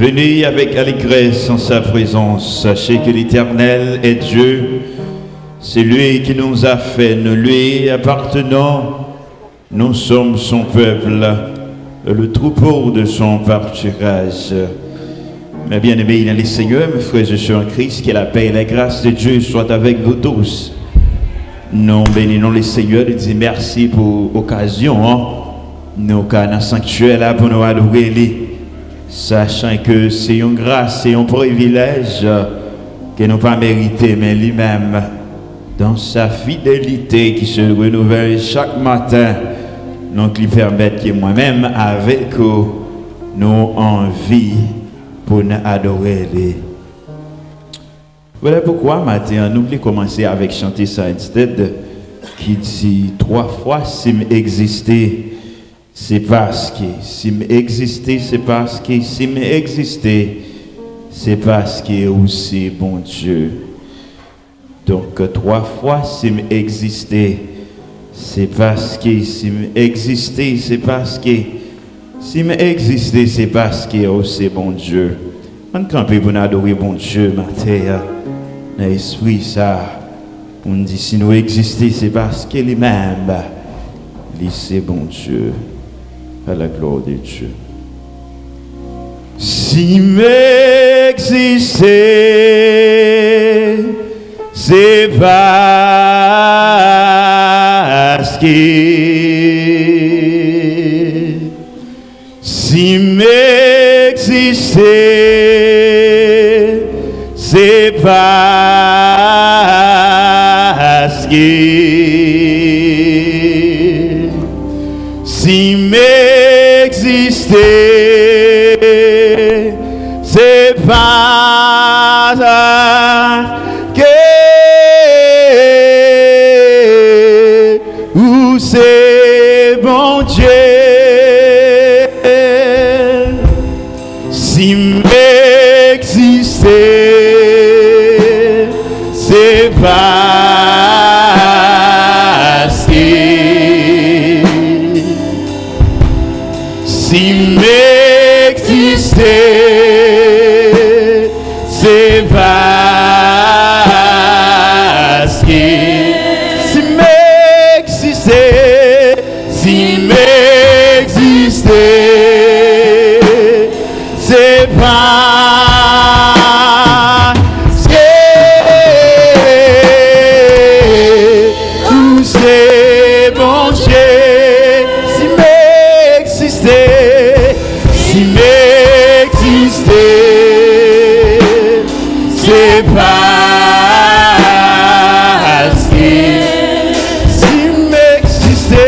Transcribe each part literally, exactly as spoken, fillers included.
Venez avec allégresse en sa présence. Sachez que l'Éternel est Dieu. C'est lui qui nous a fait, nous lui appartenons. Nous sommes son peuple, le troupeau de son pâturage. Mes bien-aimés dans le Seigneur, mes frères et sœurs en Christ, que la paix et la grâce de Dieu soient avec vous tous. Nou beni non Lesenyè, nou di mèsi pou okazyon an. Nou ka nan sanktyè la pou nou adore li. Sachan ke se yon gras, se yon privilèj ke nou pa merite, men li menm, dans sa fidélité qui se renouvelle chaque matin, donk li pèmèt ke mwen menm avèk ou, nou anvi pou n adore li. Vwala poukwa maten an nou vle kòmanse avèk chante sa instead ki di twa fwa si m egziste, se paske, si m egziste, se paske, si m egziste, se paske ou se Bondye. Donk, twa fwa si m egziste, se paske, si m egziste, se paske, si m egziste, se paske ou se Bondye. Ann kanpe pou n adore Bondye maten an nan espri sa a, pou n di si nou egziste, se paske li menm, li se Bondye. À la gloire de Dieu. Si m egziste, se paske, si m egziste, se paske, si m egziste, se paske ou se Bondye. Si m egziste, se paske, si m egziste, se paske, si m egziste, si m egziste, se paske ou se Bondye. Si m egziste, si m egziste, se paske, si m egziste,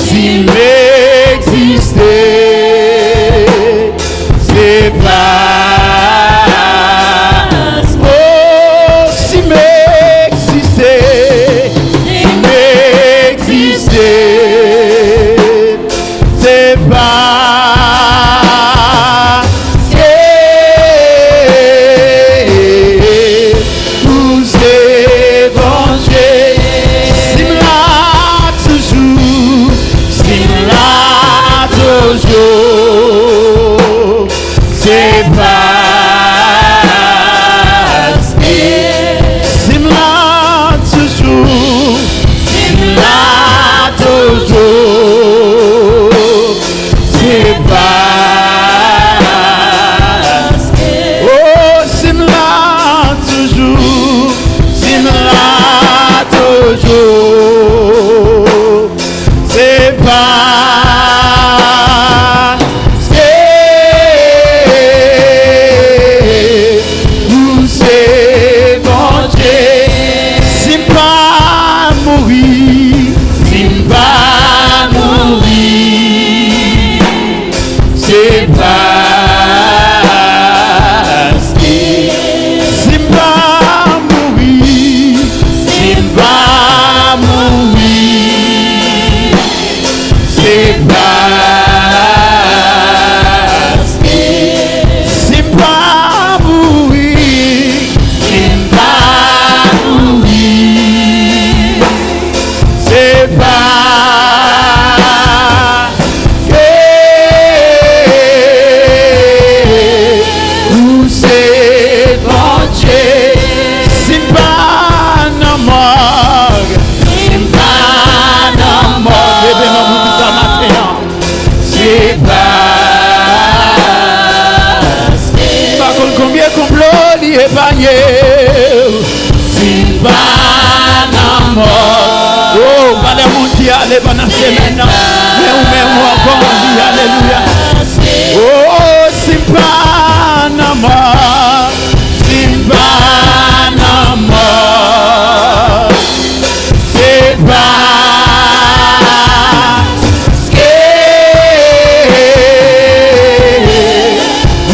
si m egziste, se paske, oh, si m egziste, si m egziste, se paske, Pandan semèn nan, men ou menm ou ankò anvi, alelouya. O, si m pa nan mò, si m pa nan mò, se paske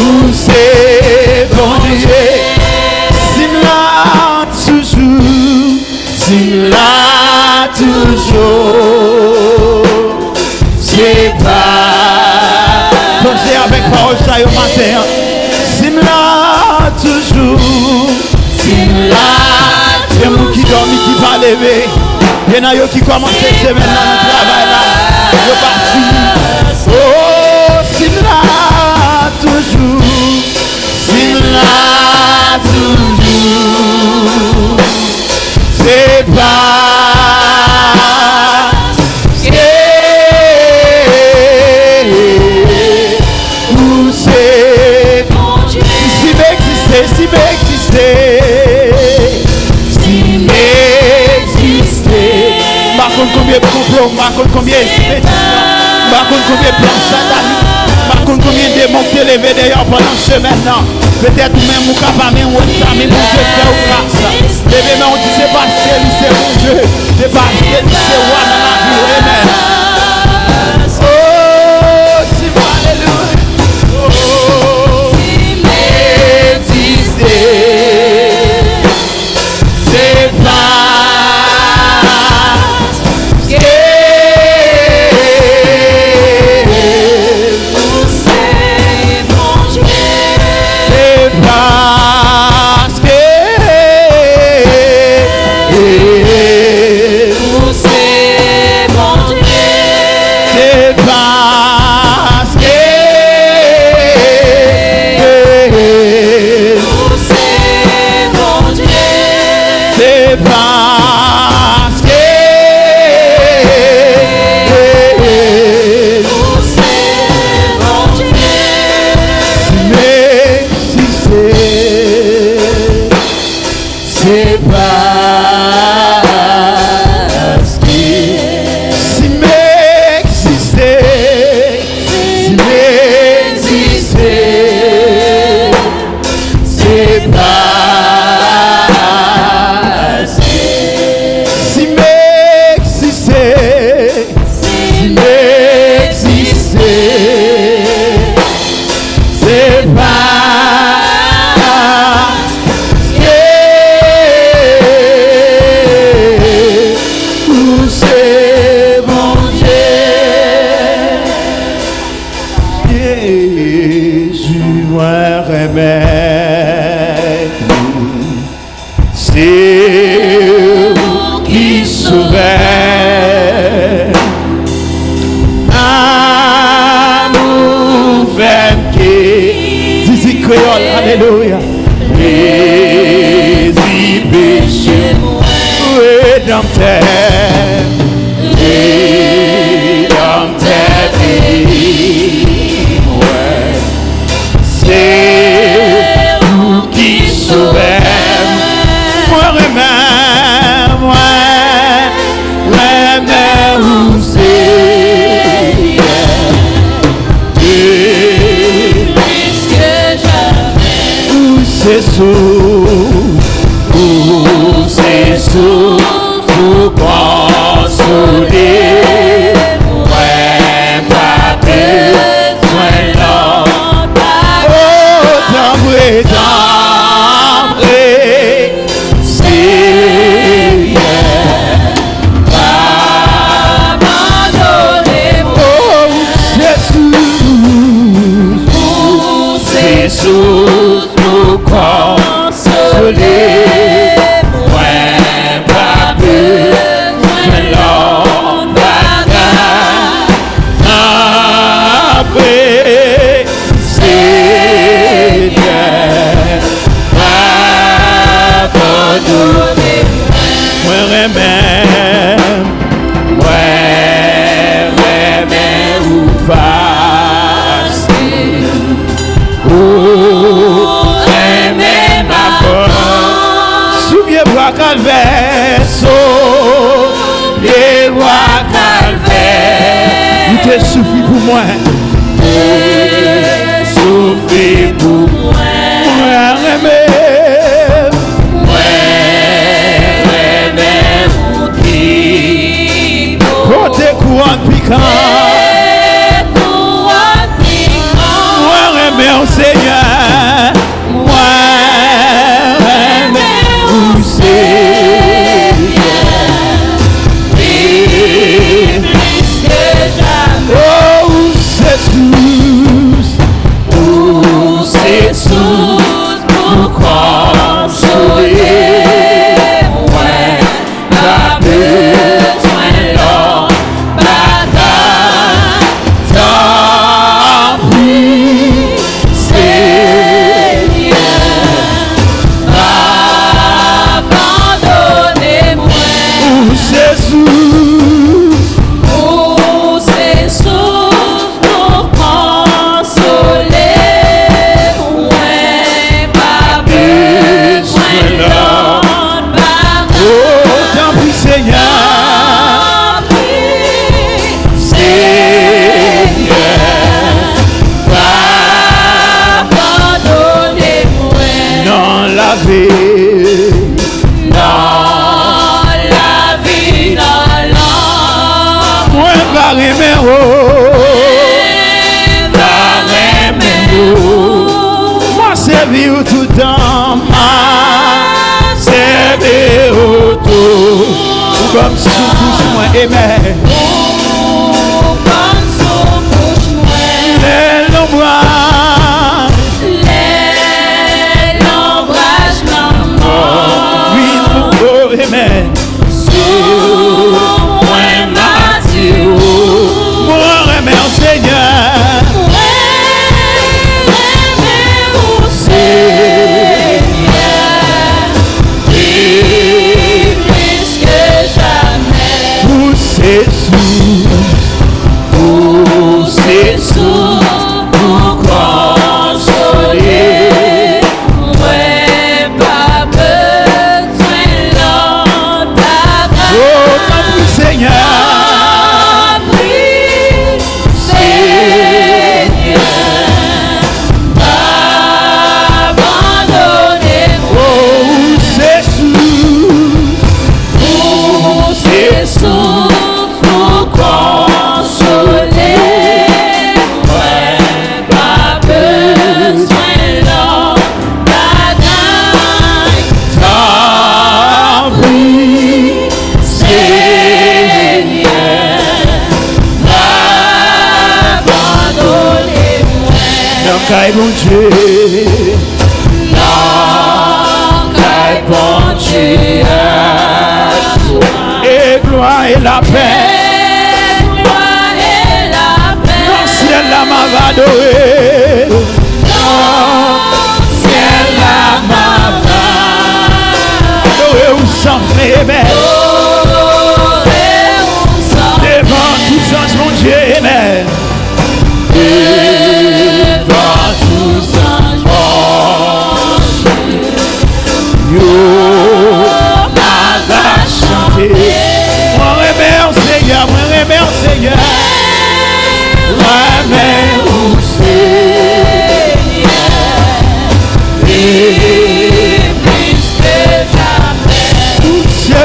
ou se Bondye. Si m la toujou, si m la toujou, se pa. Panse avèk pawòl sa yo maten an. Si m la toujou, si m la. Gen moun ki dòmi, ki pa leve. Gen nan yo ki kòmanse semèn nan nan travay la, yo pa fini. O, si m la toujou, si m la toujou, se paske ou se Bondye. Si m egziste, si m egziste, si m egziste, m pa konn konbyen konplo, m pa konn konbyen espedisyon, m pa konn konbyen plan satanik, m pa konn konbyen demon k te leve dèyè w pandan semèn nan. Petèt ou menm ou ka pa menm wè sa, men Bondye fè w gras. Leve men w, di se paske li se Bondye, se paske li se wa nan lavi w. Amen. O, si m, alelouya. O, si m egziste, se paske ou se Bondye. Se paske ou se Bondye. Se paske ou se Bondye. Se paske ou se Bondye. Si m egziste, se paske. Si m egziste, si m egziste, se paske. Si m egziste, si m egziste, se paske ou se Bondye. Jezi, mwen renmen ou. Se ou ki sovè m. Amou fè m ke. Zizi kreyòl, alelouya. Jezi peche mwen. Redanmtè. Redanmtè peyi mwen. Se ou ki sovè m. Mwen renmen, mwen renmen ou, Senyè. Plis ke jamè. Ou se souf, ou se souf pou konsole mwen. Pa bezwen lòt. O, tanpri, tanpri, Senyè, pa abandone mwen. O, Jezi, ou se sous pou konsole mwen. Pa bezwen lòt bagay. Tanpri, Senyè, pa abandone mwen. Mwen renmen, mwen renmen ou, paske ou renmen m avan. Sou pye bwa Kalvè, sou pye bwa Kalvè. Soufri pou mwen. Mwen renmen. Mwen renmen ou pi bon. Kote kouwòn pikan. Kote kouwòn pikan. Mwen renmen w, Senyè. Mwen renmen ou, Senyè, pi plis ke jamè. Oh, ou se sous, ou se sous pou konsole mwen. Pa bezwen lòt bagay. Tanpri, Senyè, pa abandone mwen. Ou se sous. Ou se sous pou konsole mwen. Pa bezwen lòt bagay. Oh, tanpri, Senyè. Tanpri, Senyè, pa abandone mwen. Nan lavi. Nan lavi, nan lanmou. Mwen pa renmen ou. Mwen pa renmen ou. Mwen sèvi ou toutan. Mwen sèvi ou tou. Ou kòm sou bouch mwen, amen. Ou kòm sou bouch mwen. Lè lonbraj. Lè lonbraj lanmò. Wi, oh, amen. Sou mwen mati ou. Mwen renmen w, Senyè. Mwen renmen ou, Senyè. Pi plis ke jamè. Ou se sous. Ou se sous pou konsole mwen. Pa bezwen lòt bagay. Oh, tanpri, Senyè. Tanpri, Senyè. Pa abandone mwen. Oh, ou se sous. Ou se sous pou konsole mwen. Pa bezwen lòt bagay. Tanpri, Senyè, pa abandone mwen. Nan kay Bondye. Nan kay Bondye a jwa. E glwa e lapè. E glwa e lapè. Nan syèl la m ap adore. Nan syèl la m ap adore w san fen, amen. Adore w san fen. Devan tout zanj Bondye, amen. Devan tout zanj Bondye, yo m ap chante. Mwen renmen w, Senyè, mwen renmen w, Senyè. Mwen renmen ou, Senyè. E plis ke jamè. Ou se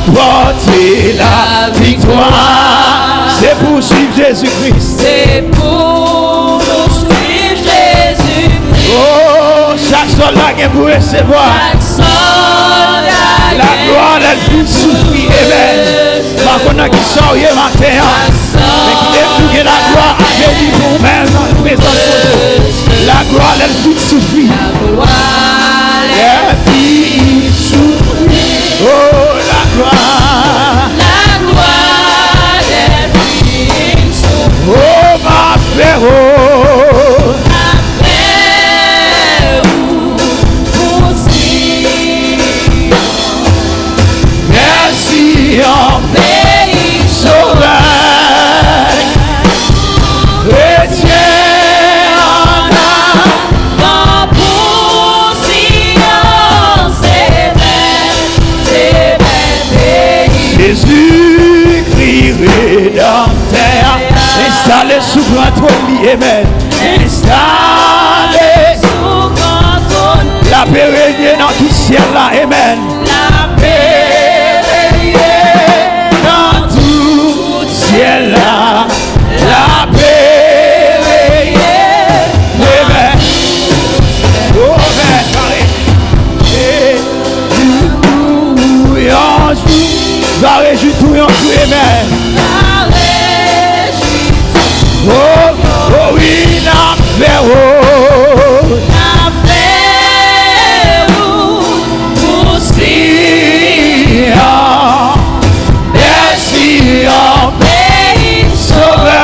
Pòte laviktwa. Se pou w swiv Jezi Kris. Se pou nou swiv Jezi Kris. Oh, chak sòlda gen pou resevwa. Chak sòlda gen pou resevwa. Laglwa lè l fin soufri. Amen. Pa konn nan ki sa w ye maten an. Men kite m di w gen laglwa aveni pou ou menm nan prezans Bondye. Laglwa lè l fin soufri. Laglwa lè l fin soufri. Oh, laglwa. Laglwa lè l fin soufri. Oh, m ap fè wont. M ap fè wont pou Siyon. Mèsi yon peyi sovè. Kretyen ann avan pou Siyon, se bèl, se bèl peyi. Jezikri Redanmtè a, enstale sou gran twòn li, amen. Enstale sou gran twòn. L ap renye nan tout syèl la, amen. L ap renye nan tout syèl la. L ap renye. Amen. Oh, amen. Pare. E jou yon jou. Va rejwi tou yon jou, amen. Va rejwi tou yon jou. Oh, oh wi, n ap fè wont. N ap fè wont pou Siyon. Mèsi yon peyi sovè.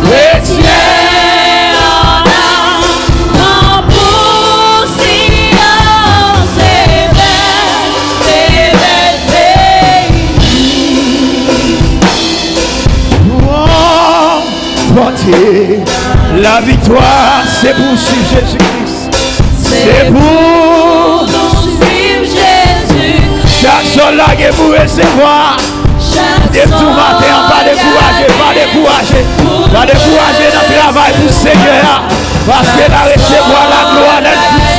Kretyen ann avan pou Siyon, se bèl, se bèl peyi. Pòte laviktwa, se pou w swiv Jezi Kris. Se pou nou swiv Jezi. Chak sòlda gen pou resevwa. Chak sòlda gen pou resevwa. Depi maten an, pa dekouraje, pa dekouraje. Pa dekouraje nan travay pou Senyè a. Paske w a resevwa laglwa nan Kris.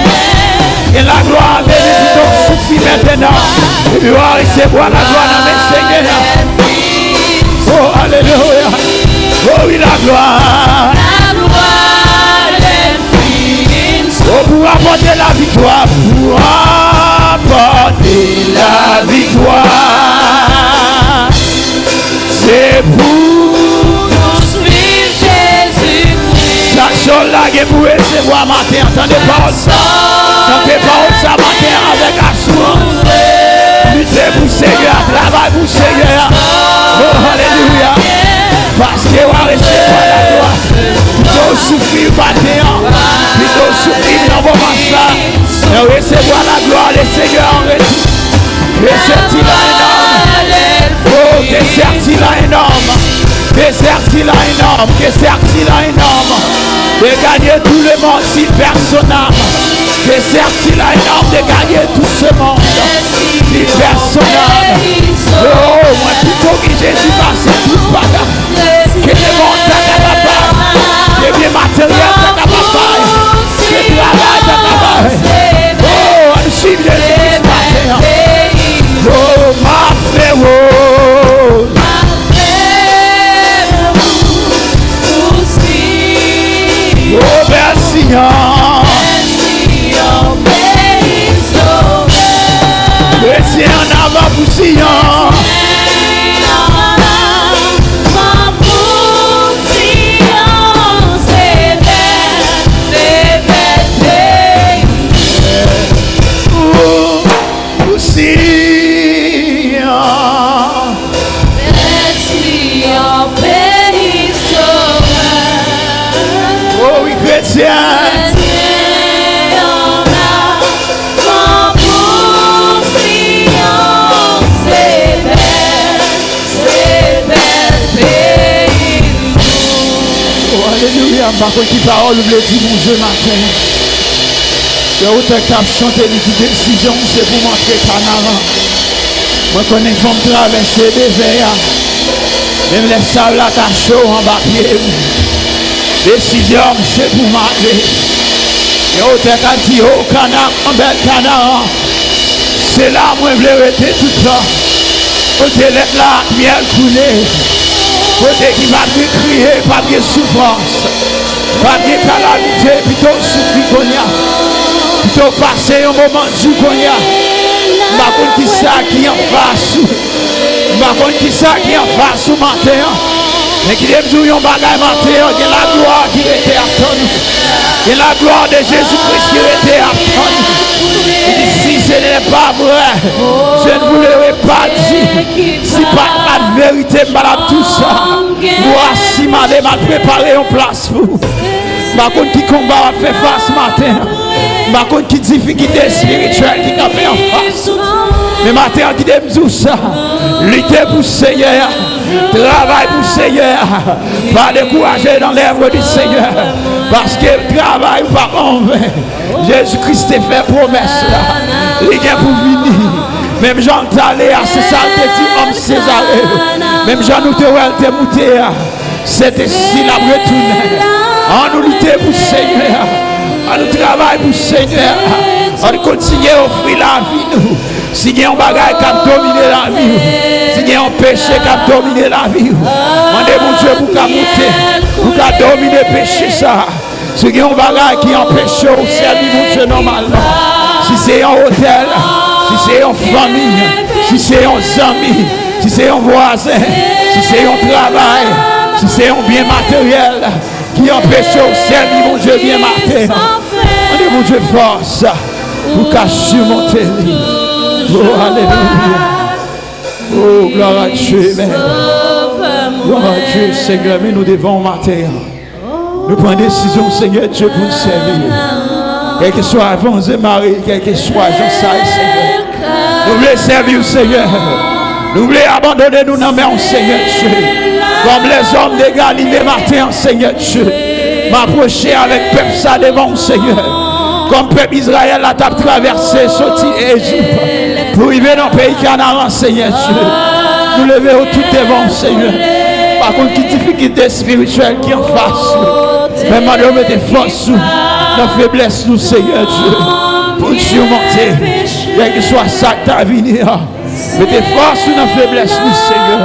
Gen laglwa a vini pou w soufri mentnan. Epi w a resevwa laglwa nan men Senyè a. Oh, alelouya. Oh, wi, laglwa. Laglwa lè l fin. Oh, pou w rapòte laviktwa, pou w rapòte laviktwa. Se pou nou swiv Jezi Kris. Chak sòlda gen pou resevwa maten an. Tande pawòl sa. Tande pawòl sa maten an avèk asirans. Lite pou Senyè a, travay pou Senyè a. Oh, alelouya. Paske w a resevwa laglwa. Pito w soufri maten an, pito w soufri nan moman sa, men resevwa laglwa le Senyè an retou. Que sert-il à un homme? Oh, que sert-il à un homme? Que sert-il à un homme? Que sert-il à un homme de gagner tout le monde s'il perd son âme? Que sert-il à un homme de gagner tout ce monde s'il perd son âme? Oh, mwen pito gen Jezi pase tout bagay. Ke devan ta kapab bay, ke byen materyèl ta kapab bay, ke travay ta kapab bay. Oh, ann swiv Jezi Kris maten an. Oh, m ap fè wont. Oh, bèl Siyon. Kretyen ann avan pou Siyon. Pou, pou Siyon. Oh wi, kretyen. Kretyen ann avan pou Siyon, se bèl, se bèl peyi nou. Oh, alelouya, m pa konn ki pawòl ou vle di Bondye maten an. Gen otè k t ap chante, li di, desizyon m se pou m antre Kanaran. Mwen konnen fò m travèse dezè a. Menm lè sab la ta cho anba pye m. Desizyon m se pou m ale. Gen otè k ap di, o Kanaran, bèl Kanaran. Se la mwen vle rete toutan. Kote lèt la ak myèl koule. Kote ki p ap gen kriye, p ap gen soufrans, p ap gen kalamite, pito w soufri kounye a. Pito w pase yon moman di kounye a. M pa konn kisa ki anfas ou. M pa konn kisa ki anfas ou maten an. Men kite m di w yon bagay maten an, gen laglwa ki rete ap tann ou. Gen laglwa de Jezi Kris ki rete ap tann ou. Li di, si ce n'est pas vrai, je ne vous l'aurais pas dit. Si pa t, pa t verite, m pa t ap di w sa. Vwasi, m ale, m al prepare yon plas pou ou. M pa konn ki konba w ap fè fas maten an. M pa konn ki difikilte espirityèl ki kanpe anfas ou. Men maten an, kite m di w sa. Lite pou Senyè a. Travay pou Senyè a. Pa dekouraje dans l'œuvre du Seigneur. Paske travay ou p ap anven. Jezi Kris te fè pwomès la. Li gen pou vini. Menm jan l t ale a, se sa l te di òm Sezare yo. Menm jan nou te wè l te moute a, Sentespri l ap retounen. An nou lite pou Senyè a. An nou travay pou Senyè a. An nou kontinye ofri lavi nou. Si gen yon bagay k ap domine lavi w, si gen yon peche k ap domine lavi w, mande Bondye pou w ka moute, pou w ka domine peche sa a. Si gen yon bagay ki anpeche w sèvi Bondye nòmalman, si se yon otèl, si se yon fanmi, si se yon zanmi, si se yon vwazen, si se yon travay, si se yon byen materyèl ki anpeche w sèvi Bondye byen maten an, mande Bondye fòs pou w ka simonte li. Oh, alelouya. Oh, gloire à Dieu, amen. Gloire à Dieu, Senyè, men nou devan w maten an. Nou pran desizyon, Senyè Dye, pou n sèvi w. Kèlkeswa avanse mare, kèlkeswa jan sa ye, Senyè. Nou vle sèvi w, Senyè. Nou vle abandone nou nan men w, Senyè Dye. Kòm lèzòm de Galile maten an, Senyè Dye. M apwoche avèk pèp sa devan w, Senyè. Kòm pèp Izrayèl la t ap travèse soti Ejip pou rive nan peyi Kanaran, Senyè Dye. Nou leve yo tout devan w, Senyè. Pa konn ki difikilte espirityèl ki anfas nou. Men mande w mete fòs ou nan feblès nou, Senyè Dye. Pou n simonte, kèlkeswa sa k ta vini an. Mete fòs ou nan feblès nou, Senyè.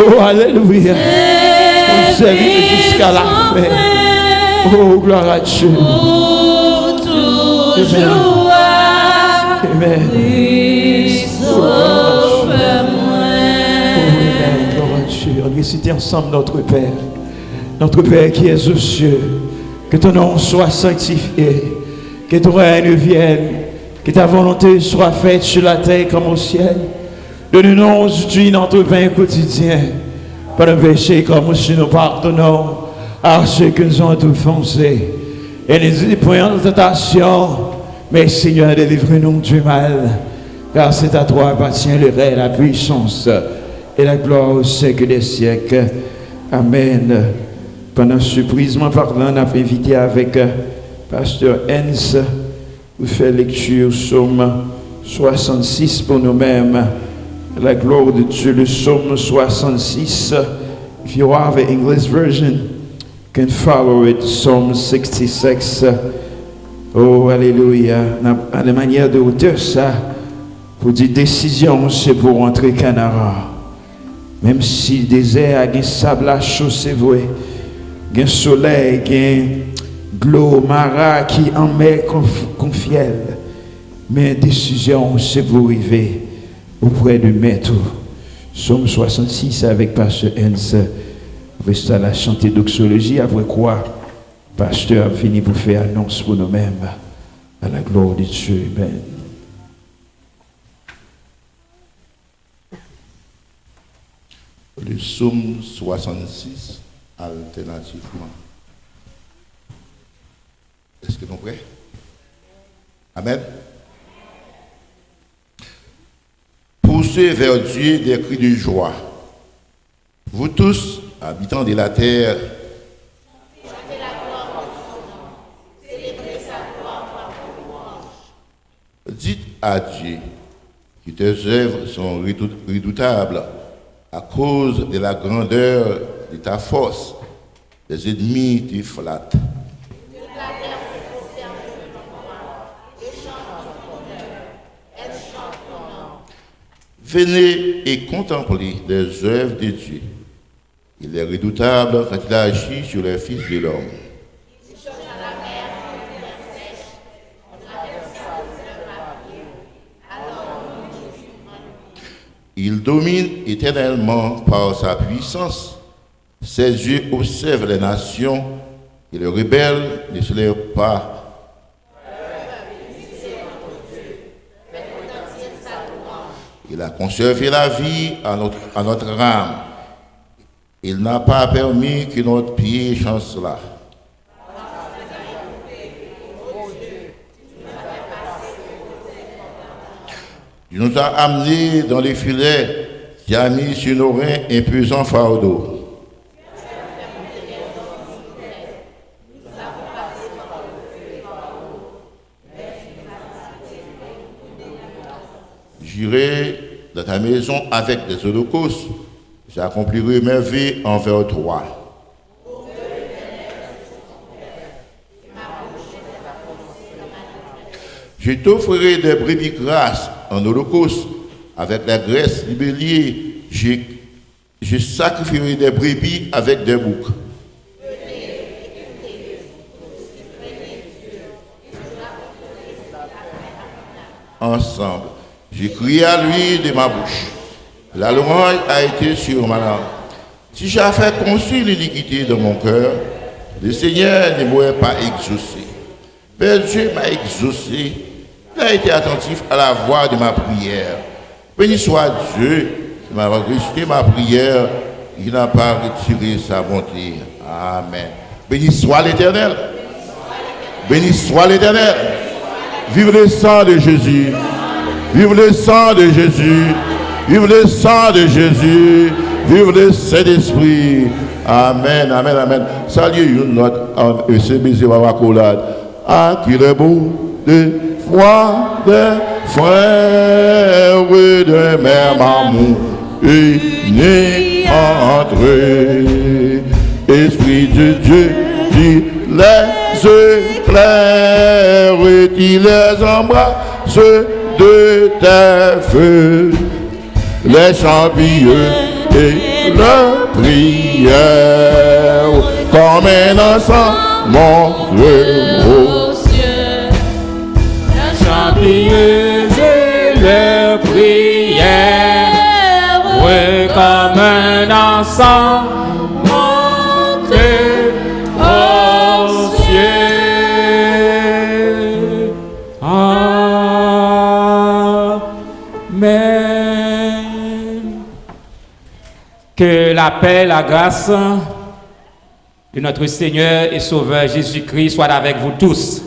Oh, alelouya. Pou n sèvi w jiska lafen. Oh, gloire à Dieu. Amen. Amen. Oh, amen. Gloire à Dieu. On va réciter ensemble Notre Père. Notre Père qui es aux cieux, que ton nom soit sanctifié, que ton règne vienne, que ta volonté soit faite sur la terre comme au ciel. Donne-nous aujourd'hui notre pain quotidien. Pardonne nos péchés comme aussi nous pardonnons à ceux qui nous ont offensés. Et ne nous mets point en tentation, mais Seigneur, délivre-nous du mal. Car c'est à toi appartient le règne, la puissance et la gloire au siècle des siècles. Amen. Pandan sipriz mwen pale la, n ap envite avèk, euh, Pastè Hans pou fè lekti Sòm swasannsis pou nou menm. La gloire de Dieu, le psaume soixante-six. If you have an English version, can follow it, Psalm sixty-six. Oh, alelouya. Nan, nan mannyè de otè sa, pou di desizyon se pou w antre Kanaran. Menm si dezè a gen sab la cho, se vre, gen solèy, gen dlo Mara ki anmè kon, kon fyèl, men desizyon w se pou w rive oprè de mèt ou. Sòm swasannsis avèk pastè Hans. Apre sa, n a chante doksoloji, apre kwa pastè ap vini pou fè anons pou nou menm. À la gloire de Dieu. Amen. Le psaume soixante-six, alternativement. Est-ce que nous prêts? Amen. Poussez vers Dieu des cris de joie. Vous tous, habitants de la terre, dites à Dieu que tes œuvres sont redou-, redoutables à cause de la grandeur de ta force. Les ennemis te flattent. Toute la terre se prosterne devant toi et chante ton honneur. Elle chante Venez et contemplez les œuvres de Dieu. Il est redoutable quand il agit sur les fils de l'homme. Il domine éternellement par sa puissance. Ses yeux observent les nations, et le rebelle ne se lève pas. Il a conservé la vie à notre, à notre âme. Il n'a pas permis que notre pied chancela. Tu nous as amenés dans les filets, tu as mis sur nos reins un pesant fardeau. J'irai dans ta maison avec des holocaustes, j'accomplirai mes vœux envers toi. Je t'offrirai des brebis grasses en holocauste, avec la graisse du bélier, je, je sacrifierai des brebis avec des boucs. Ensemble. J'ai crié à lui de ma bouche. La louange a été sur ma langue. Si j'avais conçu l'iniquité dans mon cœur, le Seigneur ne m'aurait pas exaucé. Mais Dieu m'a exaucé. Il a été attentif à la voix de ma prière. Béni soit Dieu qui m'a rejeté ma prière, qui n'a pas retiré sa bonté. Amen. Béni soit l'Éternel. Béni soit l'Éternel. Vive le sang de Jésus. Vive le sang de Jésus. Vive le sang de Jésus. Vive le Saint-Esprit. Amen, amen, amen. Salye youn lòt, an, e, se beze bab akolad. Ah, qu'il est beau de voir des frères d'un même amour unis entre eux. Esprit de Dieu, tu les éclaires et tu les embrasses de tes feux. Les chants pieux et leurs prières comme un encens monte aux cieux. Les chants pieux et leurs prières comme un encens monte aux cieux. Amen. Que la paix, la grâce de notre Seigneur et Sauveur Jésus-Christ soit avec vous tous.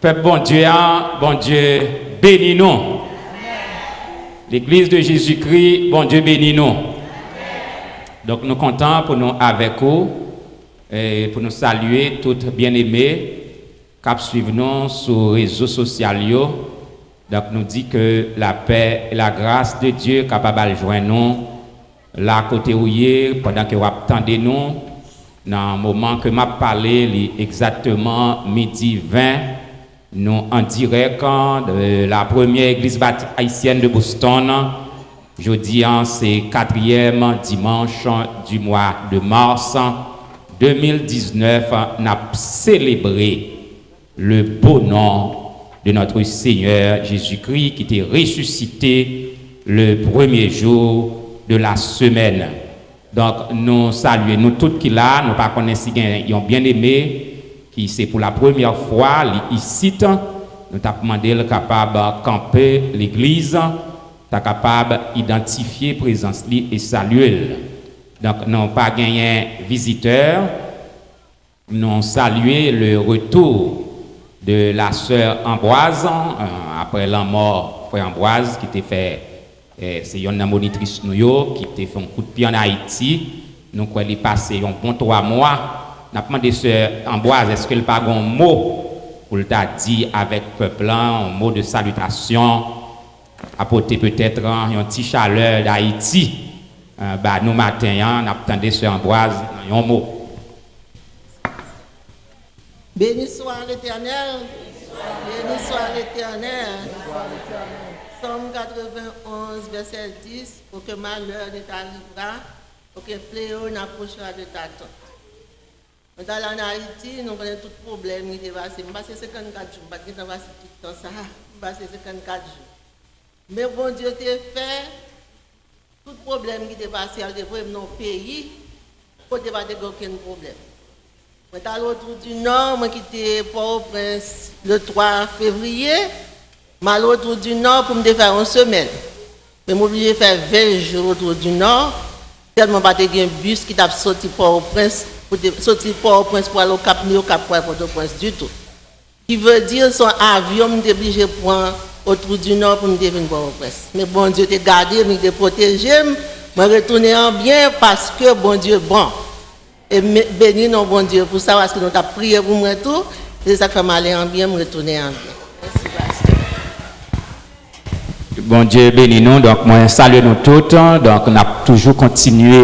Pèp Bondye a, Bondye beni nou. Legliz de Jezikri, Bondye beni nou. Donk, nou kontan pou nou avèk ou, e pou nou salye tout byeneme k ap swiv nou sou rezo sosyal yo. Donk, nou di ke lapè e lagras de Dye kapab al jwenn nou la kote ou ye, pandan ke w ap tande nou. Nan moman ke m ap pale, li egzakteman midi ven. Nou an dirèk de la Première Église Baptiste Haïtienne de Boston. Jodi a, se katriyèm dimanch di mwa de mas de mil diznèf. N ap selebre le beau nom de notre Seigneur Jésus-Christ qui était ressuscité le premier jour de la semaine. Donk, nou salye nou tout ki la. Nou pa konnen si gen yon byeneme ki se pou la premyè fwa li isit. Nou t ap mande l kapab kanpe legliz, ta kapab idantifye prezans li e salye l. Donk, nou pa genyen vizitè. Nou salye le retour de la sœur Ambroise, euh, apre lanmò frè Ambroise ki te fè, eh, se yonn nan monitris nou yo, ki te fè yon kout pye ann Ayiti. Nou kwè li pase yon bon twa mwa. N ap mande sè Ambroise, èske l pa gen yon mo pou l ta di avèk pèp lan, yon mo de salitasyon, apote petèt, euh, yon ti chalè d Ayiti, euh, ba nou maten an? N ap tande sè Ambroise nan yon mo. Béni soit l'Éternel. Béni soit l'Éternel. Psaume quatre-vingt-onze, verset dix, pour que malheur ne t'arrivera, pour que fléau n'approchera de ta tente. Mwen t al ann Ayiti, nou konnen tout pwoblèm ki te pase. M pase senkannkat jou, m pa t gentan pase tout tan sa a. M pase senkannkat jou. Men Bondye te fè, tout pwoblèm ki te pase a, l te voye m nan yon peyi kote pa te gen okenn pwoblèm. Mwen t al Wotou di Nò, mwen kite Pòtoprens le twa fevriye, m al Wotou di Nò pou m te fè yon semèn. Men m oblije fè ven jou Wotou di Nò, tèlman pa te gen bis ki t ap soti Pòtoprens, pou te, soti Pòtoprens pou al Okap, ni Okap pou al Pòtoprens ditou. Ki vle di, se yon avyon m te blije pran Wotou di Nò pou m te vin Pòtoprens. Men Bondye te gade m, li te pwoteje m, mwen retounen an byen paske Bondye bon. E m beni non Bondye pou sa, paske nou t ap priye pou mwen tou. Se sa k fè m ale an byen, m retounen an byen. Mèsi, pastè. Bondye beni nou. Donk, mwen salye nou tout. Donk, n ap toujou kontinye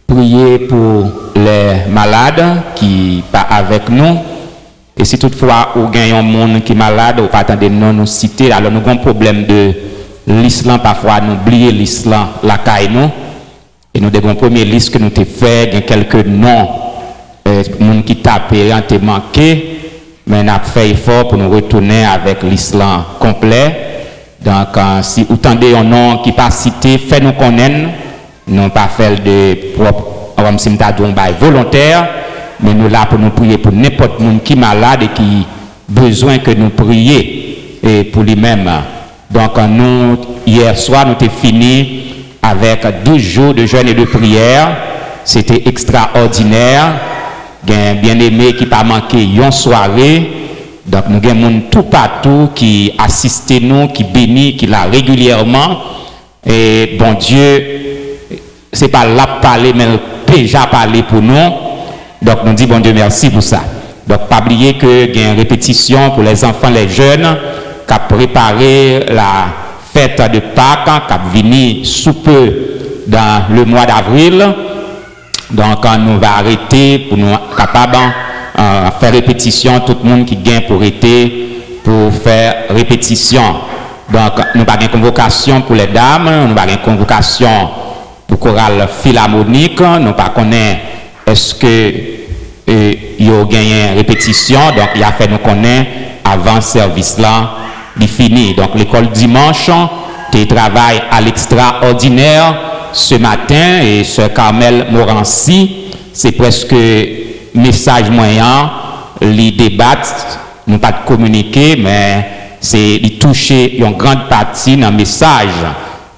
priye pou lè malad ki pa avèk nou. E si toutfwa ou gen yon moun ki malad, ou pa tande non nou site, alò nou gen yon pwoblèm de lis lan, pafwa nou bliye lis lan lakay nou. E nou te gen yon premye lis ke nou te fè, gen kèlke non, eh, moun ki tape an te manke, men n ap fè efò pou nou retounen avèk lis lan konplè. Donk, eh, si ou tande yon non ki pa site, fè nou konnen, nou pa fè l de pwòp, kòmsi m ta di yon bagay volontè, men nou la pou nou priye pou nenpòt moun ki malad e ki bezwen ke nou priye, eh, pou li menm. Donk, nou, yè swa, nou te fini avèk douz jou de jèn e de priyè. Se te ekstraòdinè. Gen byeneme ki pa manke yon sware. Donk, nou gen moun toupatou ki asiste nou, ki beni, ki la regilyèman. E Bondye, se pa l ap pale, men l deja pale pou nou. Donk, nou di Bondye mèsi pou sa. Donk, pa bliye ke gen repetisyon pou les enfants, les jeunes, k ap prepare la fête de Pâques, k ap vini sous peu dans le mois d'avril. Donk, nou va rete pou nou kapab, eh, fè repetisyon, tout moun ki gen pou rete pou fè repetisyon. Donk, nou pa gen konvokasyon pou lèdam, nou pa gen konvokasyon pou koral filamonik, nou pa konnen èske, eh, yo genyen repetisyon, donk y a fè nou konnen avan sèvis lan li fini. Donk, lekòl dimanch te travay a lekstraòdinè se maten, e sè Carmel Morancy, se prèske mesaj mwen an, li debat, nou pa t kominike, men se, li touche yon grand pati nan mesaj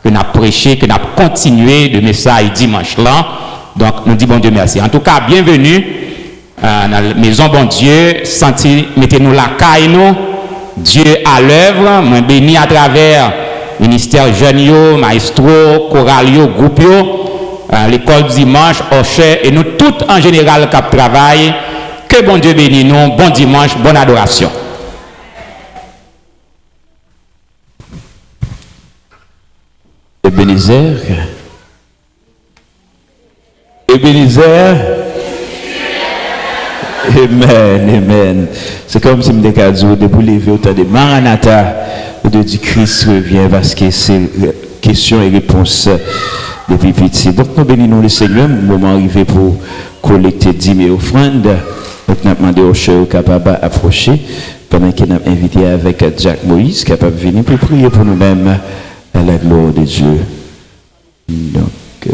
ke n ap preche, ke n ap kontinye de mesaj dimanch lan. Donk, nou di Bondye mèsi. Antouka, byenveni, eh, nan mezon Bondye, santi, mete nou lakay nou. Dieu à l'œuvre, mwen beni atravè ministè jèn yo, mayestwo, koral yo, gwoup yo, eh, lekòl dimanch, òchè, e nou tout an jeneral k ap travay. Ke Bondye beni nou. Bon dimanch, bòn adorasyon. Ebenezer. Ebenezer. Amen, amen. Se kòmsi m te ka di w, depi w leve, w tande Maranatha, ou te di Christ revient, paske se, eh, kesyon e repons depi piti. Donk, nou beni non le Senyè, moman rive pou kolekte dim e ofrann. Donk, n ap mande òchè yo kapab apwoche, pandan ke n ap envite avèk Dyak Moïse kapab vini pou priye pou nou menm, à la gloire de Dieu. Donk, euh,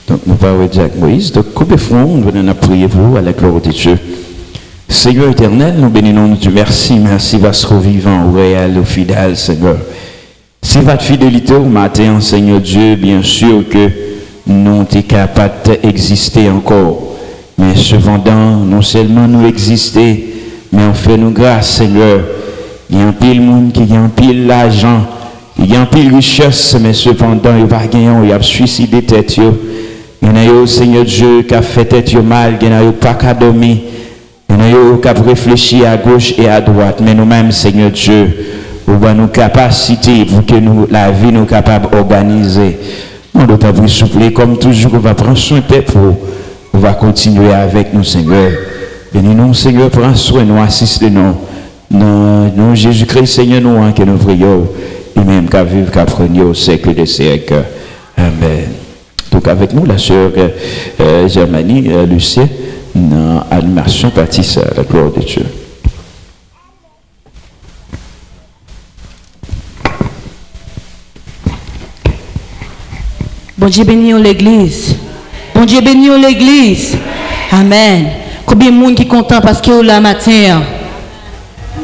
donk, nou pa wè Dyak Moïse. Donk, koupe fwon w, nou ap priye pou ou, à la gloire de Dieu. Seigneur éternel, nou beni non, nou di mèsi, mèsi paske w vivan, w reyèl, w fidèl, Senyè. Si pa t fidelite w maten an, Senyè Dye, byen si ke nou te ka pa t egziste ankò. Men sepandan, non sèlman nou egziste, men w fè nou gras, Senyè. Gen anpil moun ki gen anpil lajan, ki gen anpil richès, men sepandan, yo pa genyen w, y ap swiside tèt yo. Gen nan yo, Senyè Dye, k ap fè tèt yo mal, gen nan yo pa ka dòmi. Gen nan yo k ap reflechi agoch e adwat, men nou menm, Senyè Dye, ou ban nou kapasite pou ke nou, lavi nou kapab òganize. Mande w tanpri, souple, kòm toujou, ke w va pran swen pèp ou, ou va kontinye avèk nou, Senyè. Beni nou, Senyè, pran swen nou, asiste nou. Nan non Jezikri, Senyè nou an, ke nou priye w, li menm k ap viv, k ap règne au siècle des siècles. Amèn. Donk, avèk nou, la sè, euh, Germanie, euh, Lucien, nan animasyon pati sa, la gloire de Dieu. Bondye beni w, legliz. Bondye beni w, legliz. Amèn. Konbyen moun ki kontan paske w la maten an?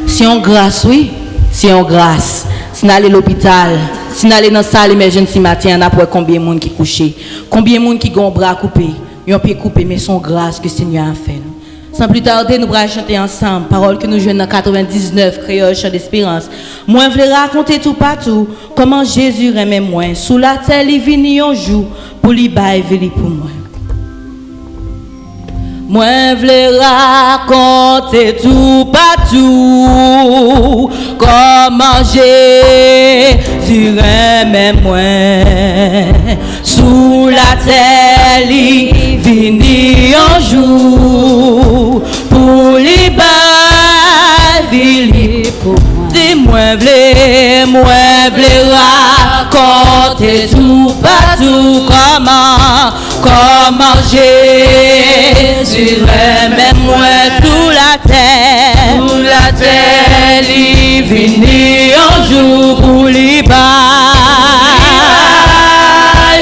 Se yon gras, wi. Se yon gras. Si n ale lopital, si n ale nan sal emergency maten an, n ap wè konbyen moun ki kouche. Konbyen moun ki gen yon bra koupe, yon pye koupe, men se yon gras ke Senyè a fè nou. San pli tade, nou pral chante ansanm pawòl ke nou jwenn nan katrevenndiznèf, Kreyòl Chan Desperans. Mwen vle rakonte toupatou kòman Jezi renmen mwen. Sou latè, li vini yon jou pou li bay vi li pou mwen. Mwen vle rakonte toupatou kòman Jezi renmen mwen. Sou latè, li vini yon jou pou li bay vi li pou mwen. Si mwen vle, mwen vle rakonte toupatou kòman, kòman Jezi renmen mwen. Sou latè, sou latè, li vini yon jou pou li bay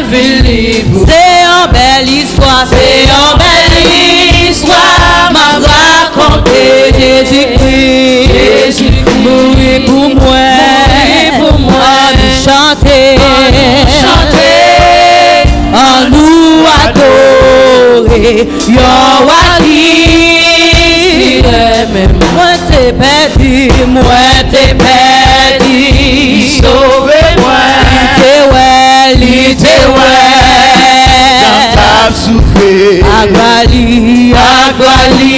vi li pou. Se yon bèl istwa, se yon bèl istwa m ap rakonte. Jezikri, Jezikri mouri pou mwen, mouri pou mwen. Ann nou chante, ann nou chante, ann nou adore yon wa ki renmen mwen. Mwen te pèdi, mwen te pèdi, li sove mwen. Li te wè, li te wè, jan m t ap soufri. Ak ba li, ak ba li,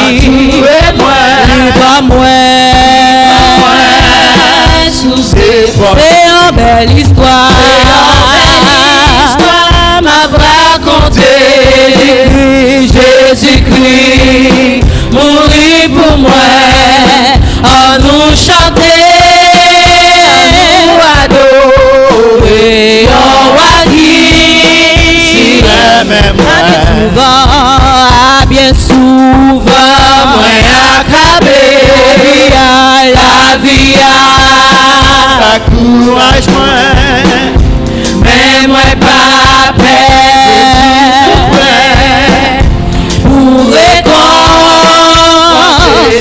antoure mwen, li ban mwen, ban mwen souf. Se yon bèl istwa, se yon bèl istwa m ap rakonte. Jezikri, Jezikri mouri pou mwen. Ann nou chante, ann nou adore yon wa ki si renmen mwen. Byen souvan, a byen souvan, mwen akabe. Lavi a, lavi a pa kouraj mwen, men mwen pa pè. Jezi tou prè pou rekonfòte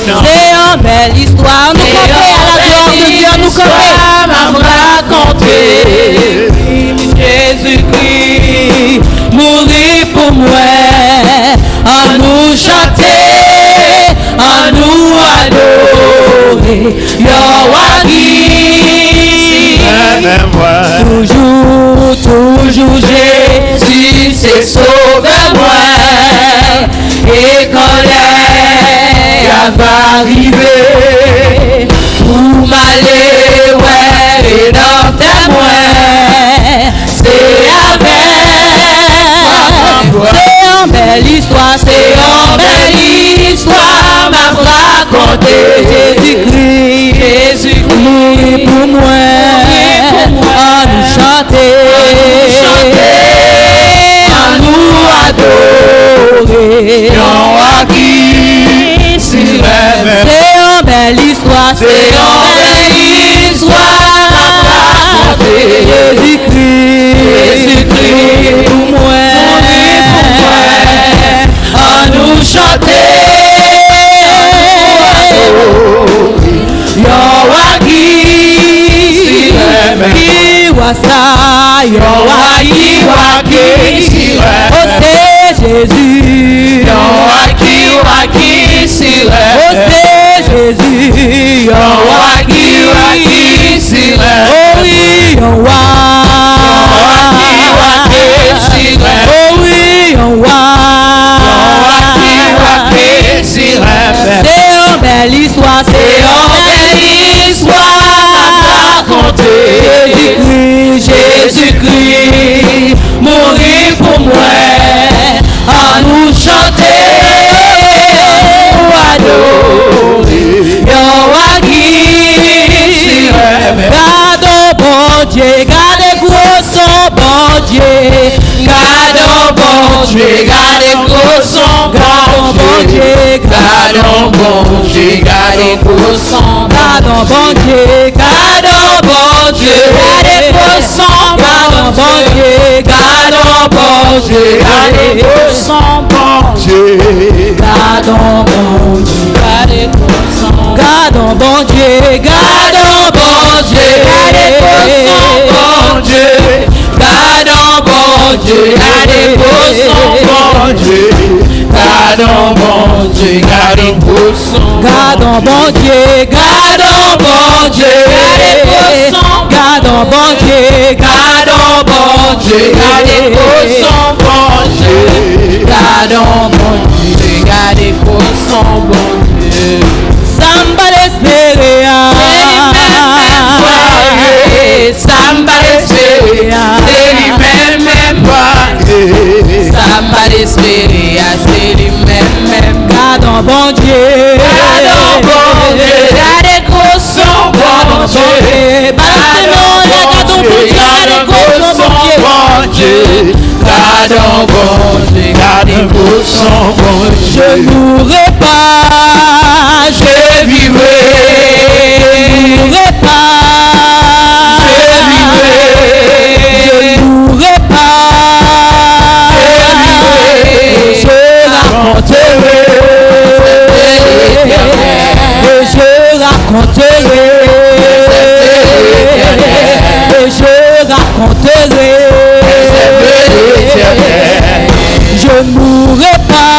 nou. Se yon bèl istwa. Nou kanpe à la gloire de Dieu, nou kanpe. M ap rakonte. Jezikri mouri pou mwen. Ann nou chante, ann nou adore yon wa ki renmen mwen. Toujou, toujou Jezi se sovè mwen. E kan lè a va rive pou m ale wè Redanmtè mwen, se avèk, se yon bèl istwa, se yon bèl istwa m ap rakonte. Jezikri, Jezikri mouri pou mwen. Ann nou chante, ann nou adore yon wa ki si renmen. Se yon bèl istwa, se yon bèl istwa m ap rakonte. Jezikri, Jezikri pou mwen. Ann nou chante, ann nou adore yon wa ki si renmen. Ki wa sa, yon wa ki, wa ki si renmen. O se Jezi. Yon wa ki, wa ki si renmen. O se Jezi. Yon wa ki, wa ki si renmen. O wi, yon wa. Yon wa ki, wa ki si renmen. O wi, yon wa. Yon wa ki, wa ki si renmen. Se yon bèl istwa, se yon bèl istwa m ap rakonte. Jezikri, Jezikri mouri pou mwen. Ann nou chante, Gadon Bondye, gade gwo son Bondye. Gadon Bondye, gade gwo son. Gadon Bondye, gadon Bondye, gade gwo son Bondye. Gadon Bondye, gade gwo son Bondye. Gadon Bondye, gade gwo son. Gadon Bondye, gadon Bondye, gade gwo son Bondye. Gadon Bondye, gade gwo son Bondye. Gadon Bondye, gade gwo son. Gadon Bondye, gadon Bondye, gade gwo son. Gadon Bondye, gadon Bondye, gade gwo son Bondye. Gadon Bondye, gade gwo son Bondye. Sa m pa t espere a. Se li menm menm mwen ye. Sa m pa t espere a. Se li menm menm mwen ye. Sa m pa t espere a. Se li menm menm. Gadon Bondye. Gadon Bondye. Gade gwo son Bondye. Gadon Bondye. Gadon Bondye. Gadon Bondye. Gadon Bondye. Gadon Bondye. Gadon Bondye. Gadon Bondye. Je mourrai pas. Je vivrai. Je mourrai pas. Je vivrai. Je mourrai pas. Je vivrai. Et je raconterai. Et je raconterai. Et je raconterai. Je mourrai pas.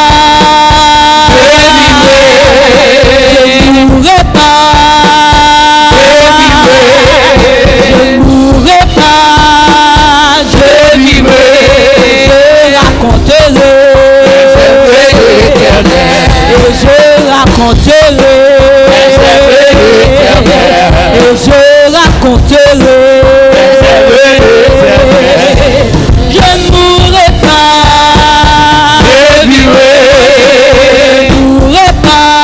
Je mourrai pas. Je mourrai pas. Je vivrai. Je raconterai. Et je raconterai. Et je raconterai. Je ne mourrai pas. Je vivrai. Je ne mourrai pas.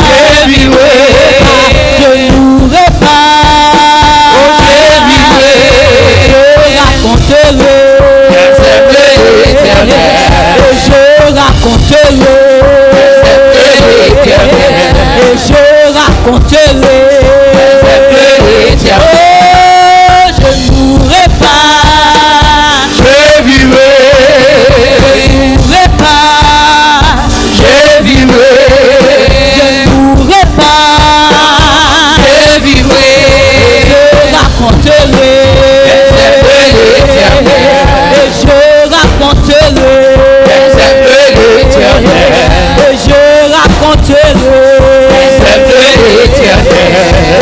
Je vivrai. Je ne mourrai pas. Je vivrai. Je raconterai. Et je raconterai. Et je raconterai. Oh, je ne mourrai pas. Je vivrai. Je ne mourrai pas. Je vivrai. Je ne mourrai pas. Je vivrai. Je raconterai. Et je raconterai. Et je raconterai.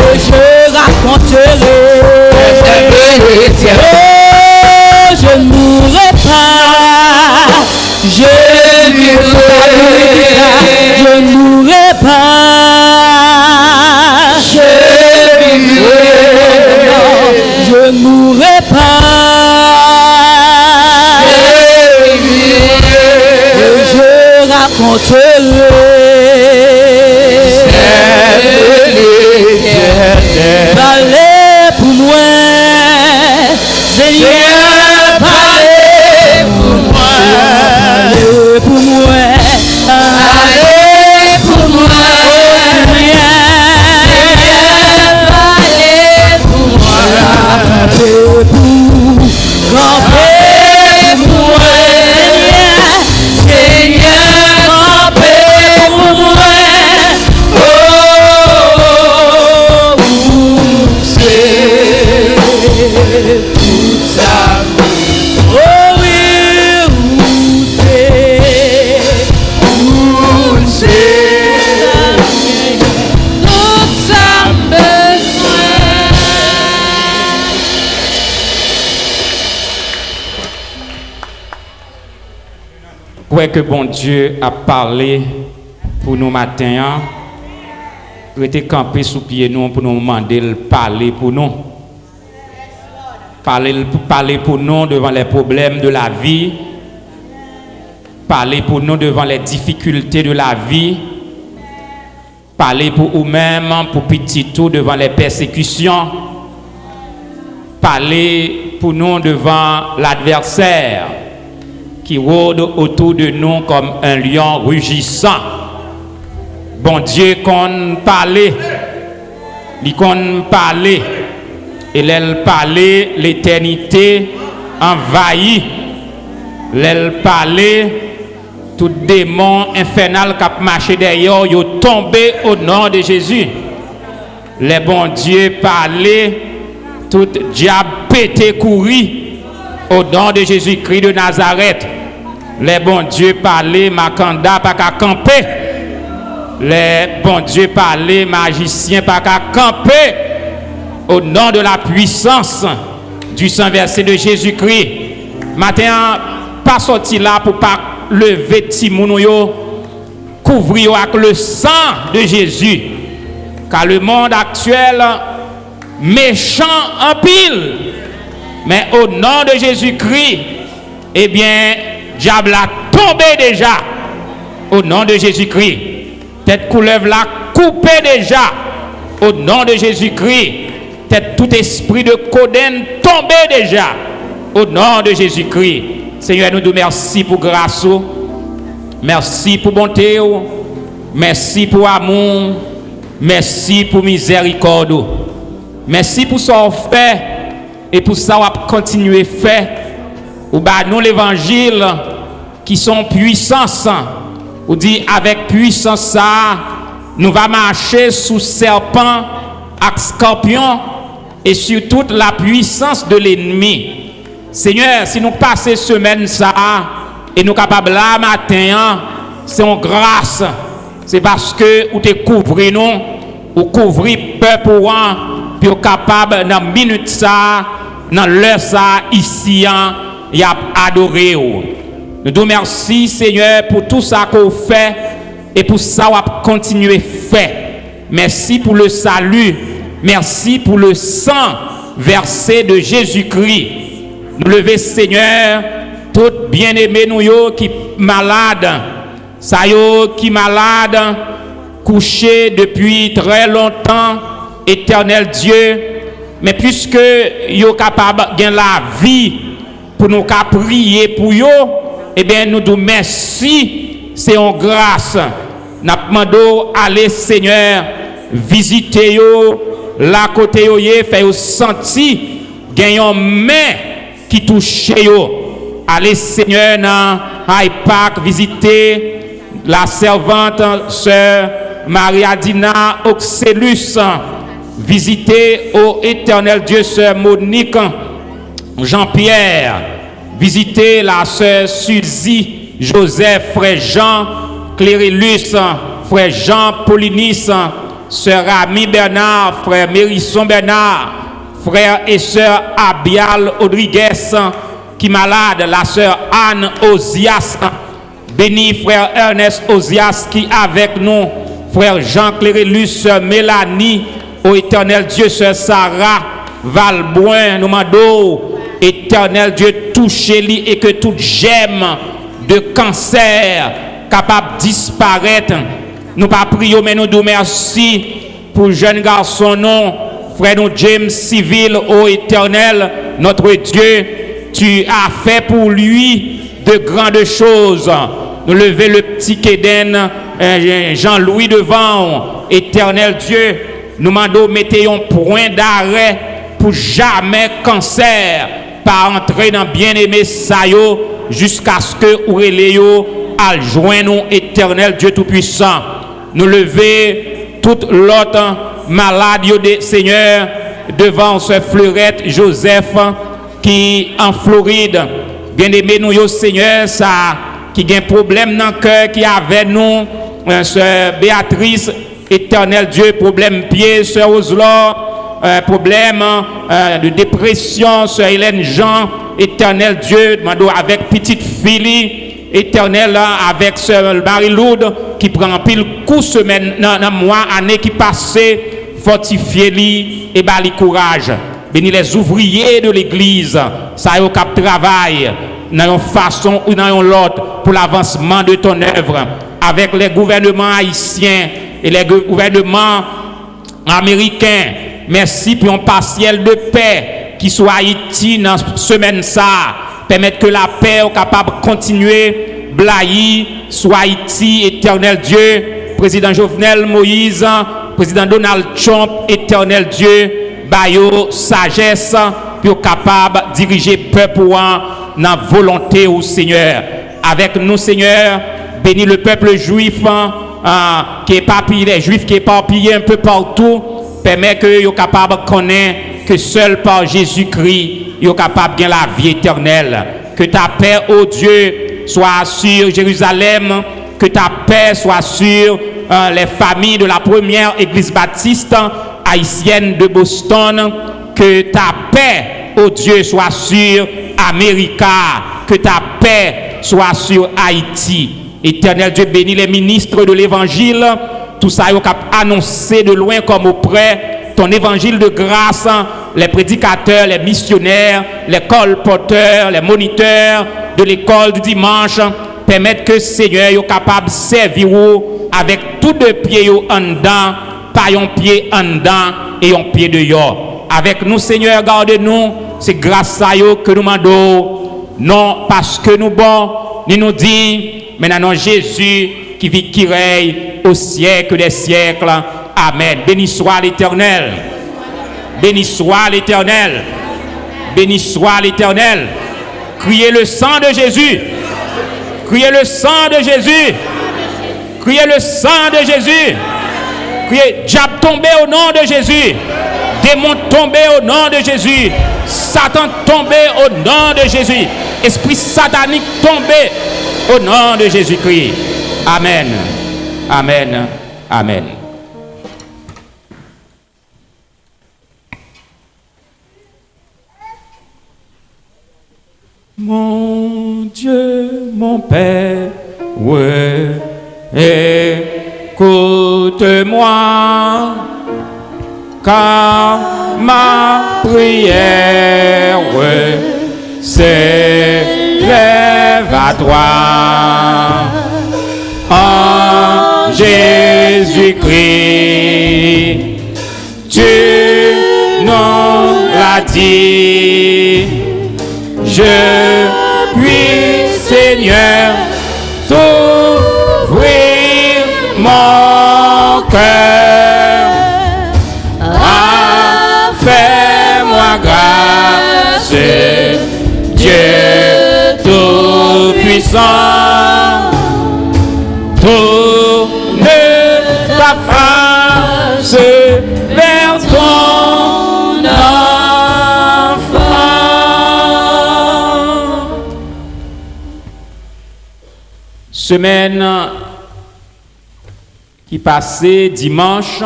Et je raconterai. Oh, je ne mourrai pas. Je vivrai. Je ne mourrai pas. Je vivrai. Je ne mourrai pas. Je vivrai. Et je raconterai. Pale pou mwen. Senyè, pale pou mwen. Pale pou mwen. Pale pou mwen. Senyè, pale pou mwen. Kanpe pou, kanpe pou mwen. Senyè, Senyè, kanpe pou mwen. Oh, oh, oh, oh, se tout sa. Oh wi, ou se, ou se tout sa m bezwen. Kwè ke Bondye ap pale pou nou maten an. Rete kanpe sou pye nou pou nou mande l pale pou nou. Pale, pale pou nou devan les problèmes de la vie. Pale pou nou devan les difficultés de la vie. Pale pou ou menm, pou pitit ou devan les persécutions. Pale pour nous devant l'adversaire qui rôde autour de nous comme un lion rugissant. Bondye konn pale, li konn pale, e lè l pale, letènite anvayi. Lè l pale, tout demon enfènal k ap mache dèyè w, yo tonbe o non de Jezi. Lè Bondye pale, tout dyab pete kouri o non de Jezikri de Nazarèt. Lè Bondye pale, makanda pa ka kanpe. Lè Bondye pale, majisyen pa ka kanpe. Au nom de la puissance du sang versé de Jésus-Christ. Maten an, pa sòti la pou pa leve timoun ou yo, kouvri yo ak le sang de Jésus. Car le monde actuel méchant anpil. Men o non de Jezikri, ebyen, dyab la tonbe deja. O non de Jezikri. Tèt koulèv la koupe deja. O non de Jezikri. Tèt tout espri de kodenn tonbe deja. O non de Jezikri. Senyè, nou di w mèsi pou gras ou. Mèsi pou bonte w. Mèsi pou amou w. Mèsi pou mizèrikòd ou. Mèsi pou sa w fè e pou sa w ap kontinye fè. Ou ba nou levanjil ki se yon pwisans. Ou di, avèk pwisans sa a, nou va mache sou sèpan ak skòpyon e sur toute la puissance de l'ennemi. Senyè, si nou pase semèn sa a e nou kapab la maten an, se yon gras. Se paske ou te kouvri nou, ou kouvri pèp ou an, pou yo kapab nan minit sa a, nan lè sa a, isi an, y ap adore w. Nou di w mèsi, Senyè, pou tou sa ke w fè e pou sa w ap kontinye fè. Mèsi pou le salut. Mèsi pou le sang versé de Jésus-Christ. Nou leve, Senyè, tout byeneme nou yo ki malad, sa yo ki malad, kouche depi trè lontan, Etènèl Dye, men piske yo kapab gen lavi pou nou ka priye pou yo, ebyen, nou di w mèsi, se yon gras. N ap mande w ale, Senyè, vizite yo la kote yo ye, fè yo santi gen yon men ki touche yo. Ale, Senyè, nan Hyde Park, vizite la sèvant, sè Maria Dina Oxelus. Vizite, o Etènèl Dye, sè Monique Jean-Pierre. Vizite la sè Suzy Joseph, frè Jean Clérilus, frè Jean Paulinus, sè Rami Bernard, frè Mérison Bernard, frè e sè Abial Rodriguez ki malad, la sè Anne Ozias. Beni frè Ernest Ozias ki avèk nou, frè Jean Clérilus, sè Mélanie, o Etènèl Dye, sè Sarah Valbrun, nou mande w, Etènèl Dye, touche li e ke tout jèm de kansè kapab disparèt. Nou pa priye w, men nou di w mèsi pou jèn gason nou, frè nou James Civil, o Etènèl, notre Dieu, tu as fait pour lui de grandes choses. Nou leve le pti Keden, eh, Jean-Louis devan w, Etènèl Dye, nou mande w mete yon pwen darè pou jamè kansè pa antre nan byeneme sa yo, jiskaske ou rele yo al jwenn ou, Etènèl Dye Toupwisan. Nou leve tout lòt malad yo, de, Senyè, devan w, sè Fleurette Joseph ki an Florid. Byeneme nou yo, Senyè, sa ki gen pwoblèm nan kè ki avè nou, eh, sè Beatrice, Etènèl Dye, pwoblèm pye, sè Roselor, eh, pwoblèm, eh, de depresyon, sè Hélène Jean, Etènèl Dye, mande w avèk pitit fi li, Etènèl, avèk sè Marie Lourdes, ki pran anpil kou semèn nan, nan mwa, ane ki pase, fòtifye li e ba li kouraj. Beni les ouvriers de l'église, sa yo k ap travay nan yon fason ou nan yon lòt pou lavansman de ton œuvre, avèk les gouvernements haïtiens et les gou-, gouvernements américains. Mèsi pou yon pasyèl de pè ki sou Ayiti nan semèn sa a. Pèmèt ke lapè yo kapab kontinye blayi sou Ayiti, Etènèl Dye. Prezidan Jovenel Moïse, Prezidan Donald Trump, Etènèl Dye, ba yo sajès pou yo kapab dirije pèp ou an nan volonte ou, Senyè. Avèk nou, Senyè, beni le peuple juif, ah, ki epapiye, les Juifs qui éparpillés un peu partout, pèmèt ke yo kapab konnen ke sèl pa Jezikri yo kapab gen lavi etènèl. Que ta paix, ô Dieu, soit sur Jérusalem, que ta paix soit sur, euh, les familles de la première église baptiste haïtienne de Boston, que ta paix, ô Dieu, soit sur America, que ta paix soit sur Haïti. Éternel Dieu, bénis les ministres de l'évangile, tout sa yo k ap anonse de loin comme auprès ton évangile de grâce, les prédicateurs, les missionnaires, les colporteurs, les moniteurs de l'école du dimanche, pèmèt ke, Senyè, yo kapab sèvi ou avèk tou de pye yo anndan, pa yon pye anndan e yon pye deyò. Avèk nou, Senyè, gade nou, se gras sa yo ke nou mande w, non paske nou bon, ni nou diy, men nan non Jezi ki viv, ki rèy aux siècles des siècles. Amen. Béni soit l'Éternel. Béni soit l'Éternel. Béni soit l'Éternel. Criez le sang de Jésus. Criez le sang de Jésus. Criez le sang de Jésus. Criez, diable, tombez au nom de Jésus. Démon, tombez au nom de Jésus. Satan, tombez au nom de Jésus. Espri satanik, tombez au nom de Jésus-Christ. Amen. Amen. Amen. Mon Dieu, mon Père, écoute-moi, car ma prière s'élève à toi. En Jésus-Christ, tu nous l'as dit, je puis, Seigneur, t'ouvrir mon cœur. Ah, fais-moi grâce, Dieu Tout-Puissant, tourne ta face vers ton enfant. Semèn ki pase, dimanch,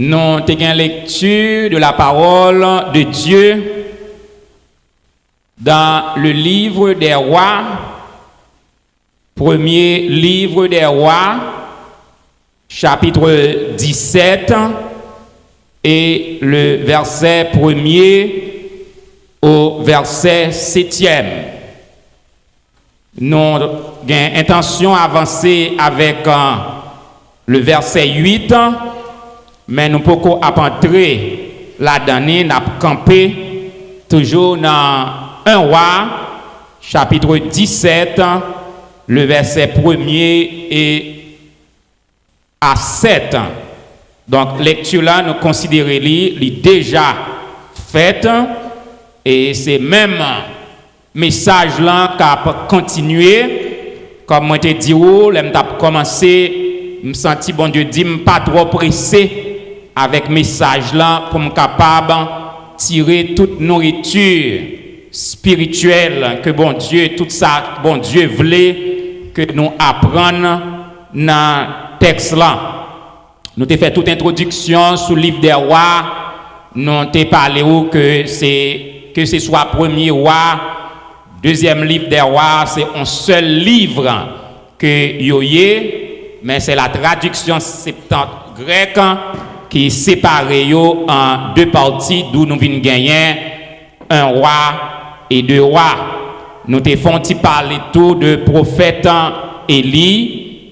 nou te gen lecture de la parole de Dieu dans le livre des Rois, premier livre des Rois, chapitre dix-sept et le verset premier au verset septième. Nou gen entansyon avanse avèk, euh, le verset huit, men nou poko ap antre ladan li, n ap kanpe toujou nan un Roi, chapitre dix-sept, le verset premier et à sept. Donk, lekti la, nou konsidere li, li deja fèt, e se menm mesaj lan k ap kontinye. Kòm mwen te di ou, lè m t ap kòmanse, m santi Bondye di m pa twò prese avèk mesaj lan pou m kapab tire tout nouriti espirityèl ke Bondye, tout sa Bondye vle ke nou aprann nan tèks lan. Nou te fè tout entwodiksyon sou liv dè wa. Nou te pale ou ke se, ke se swa premye wa, dezyèm liv dè wa, se on sèl liv ke yo ye, men se la tradiksyon Septant grèk ki separe yo an de pati, dou nou vin genyen un Roi et deux Rois. Nou te fè yon ti pale tou de pwofèt Eli,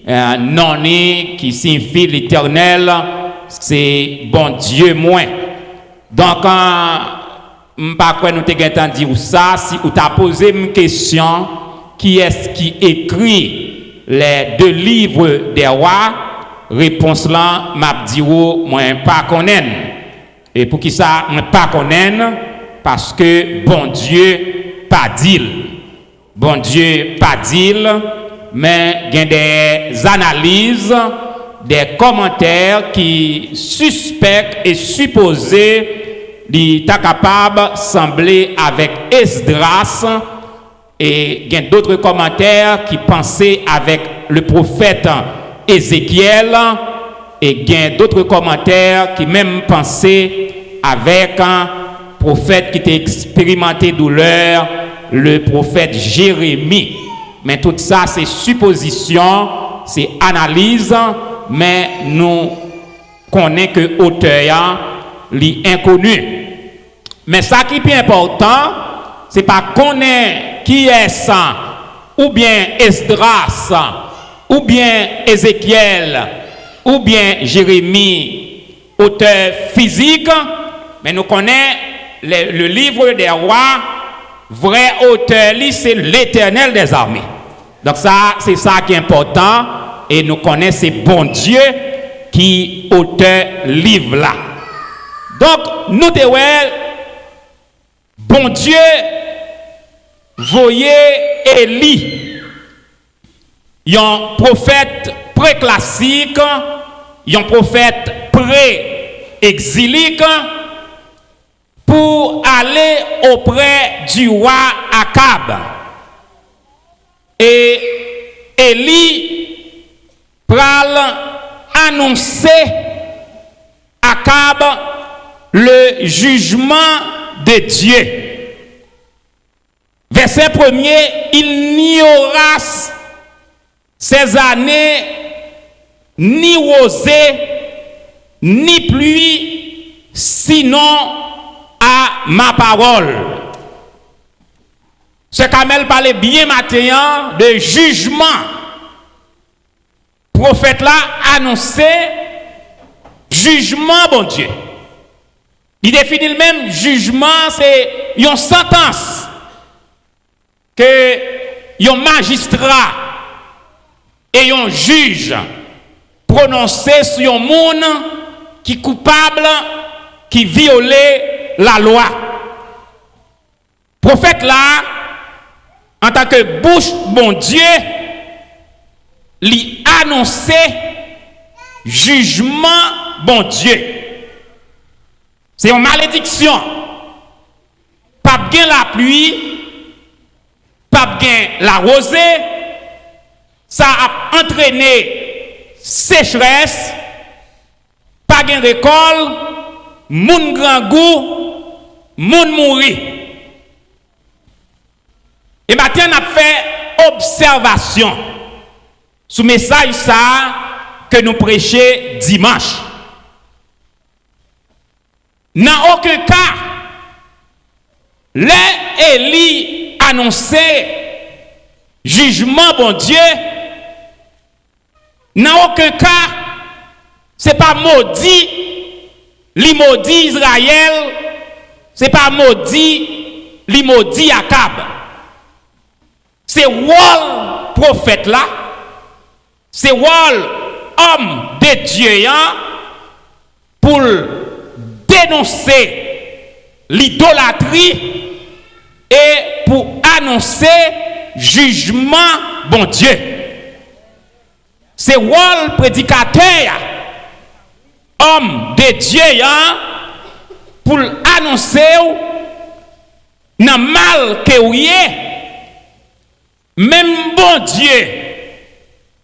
eh, non li ki siyifi Letènèl, se Bondye mwen. Donk, an, m pa kwè nou te gentan di w sa, si ou ta poze m kesyon, kiyès ki ekri Les Deux Livres des Rois, repons lan, m ap di w, mwen pa konnen l. E poukisa mwen pa konnen l? Paske Bondye pa di l. Bondye pa di l, men gen de zanaliz, de kòmantè ki sispèk e sipoze li ta kapab sanble avèk Esdras, e gen dòt kòmantè ki panse avèk le pwofèt Ezekyèl, e gen dòt kòmantè ki menm panse avèk pwofèt ki te eksperimante doulè, le pwofèt Jeremi. Men tout sa se sipozisyon, se analiz, men nou konnen ke otè a, li enkoni. Men sa ki pi enpòtan, se pa konnen kiyès, oubyen Esdras, oubyen Ezekyèl, oubyen Jeremi, otè fizik, men nou konnen le, le Livre des Rois, vrè otè li se Letènèl dèzame. Donk sa, se sa ki enpòtan, e nou konnen se Bondye ki otè liv la. Donk, nou te wè, Bondye voye Eli, yon pwofèt pre-klasik, yon pwofèt pre-egzilik, pou ale oprè di wa Akab. E Eli pral anonse Akab le jugement de Dieu. Verset premier, il n'y aura ces années ni rosée, ni pluie, sinon à ma parole. Sè Kamèl pale byen maten an de jijman. Pwofèt la anonse jijman Bondye. Li defini l menm, jijman se yon santans ke yon majistra e yon jij pwononse sou yon moun ki koupab, ki vyole lalwa. Pwofèt la, antanke bouch Bondye, li anonse jijman Bondye. Se yon malediksyon. P ap gen lapli, p ap gen lawoze, sa ap antrene sechrès, pa gen rekòl, moun grangou, moun mouri. E maten an, n ap fè obsèvasyon sou mesaj sa a ke nou preche dimanch. Nan okenn ka, lè Eli anonse jijman Bondye, nan okenn ka, se pa modi li modi Izrayèl, se pa modi li modi Akab. Se wòl pwofèt la, se wòl òm de Dye an pou l denonse lidolatri e pou anonse jijman Bondye. Se wòl predikatè a, òm de Dye an, pou l anonse w nan mal ke w ye, menm Bondye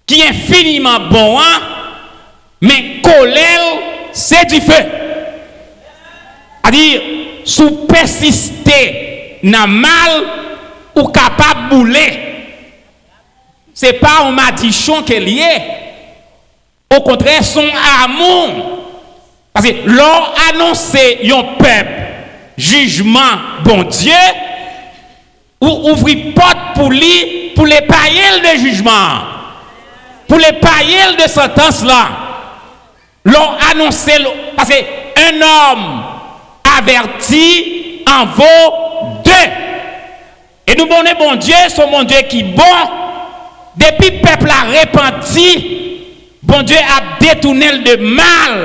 ki enfiniman bon an, men kolè l se dife. Sètadi, si w pèsiste nan mal, ou kapab boule. Se pa yon madichon ke l ye. Okontrè, se yon amou. Paske lè w anonse yon pèp jijman Bondye, ou ouvri pòt pou li, pou l epaye l de jijman an, pou l epaye l de santans lan. Lè w anonse l, paske un homme avèti an vo de. E nou konnen Bondye se yon Bondye ki bon. Depi pèp la repanti, Bondye ap detounen l de mal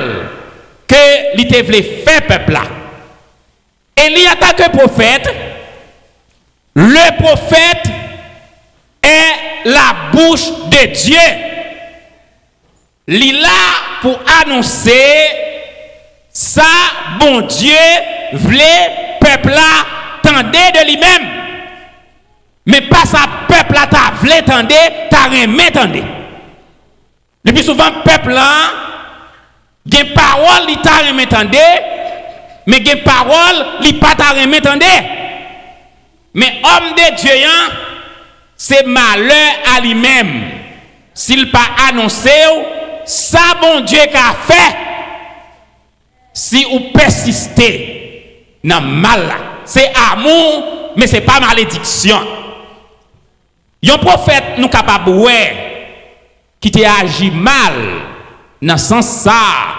ke li te vle fè pèp la. Eli, antanke pwofèt, le prophète est la bouche de Dieu. Li la pou anonse sa Bondye vle pèp la tande de li menm, men pa sa pèp la ta vle tande, ta renmen tande. Le pi souvan, pèp la gen pawòl li ta renmen tande, men gen pawòl li pa ta renmen tande. Men òm de Dye an, se malè a li menm si l pa anonse w sa Bondye ka fè si ou pèsiste nan mal la. Se amou, men se pa malediksyon. Yon pwofèt nou kapab wè ki te aji mal nan sans sa a,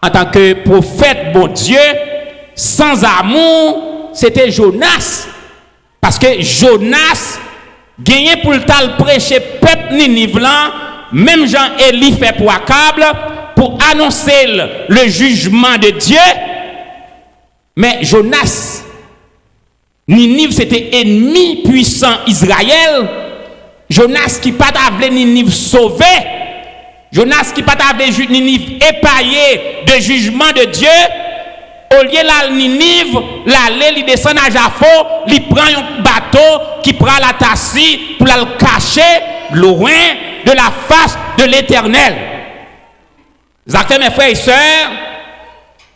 antanke pwofèt Bondye, san amou, se te Jonas. Paske Jonas genyen pou l t al preche pèp Niniv lan, menm jan Eli fè pou Akab, pou anonse l le jijman de Dye. Men Jonas, Niniv se te ènmi pwisan Izrayèl. Jonas ki pa ta vle Niniv sove. Jonas ki pa ta vle Niniv epaye de jijman de Dye. Olye l al Niniv, l ale, li desann a Jafo, li pran yon bato ki pral a Tasi pou l al kache lwen de la fas de Letènèl. Zafè, men frè e sè,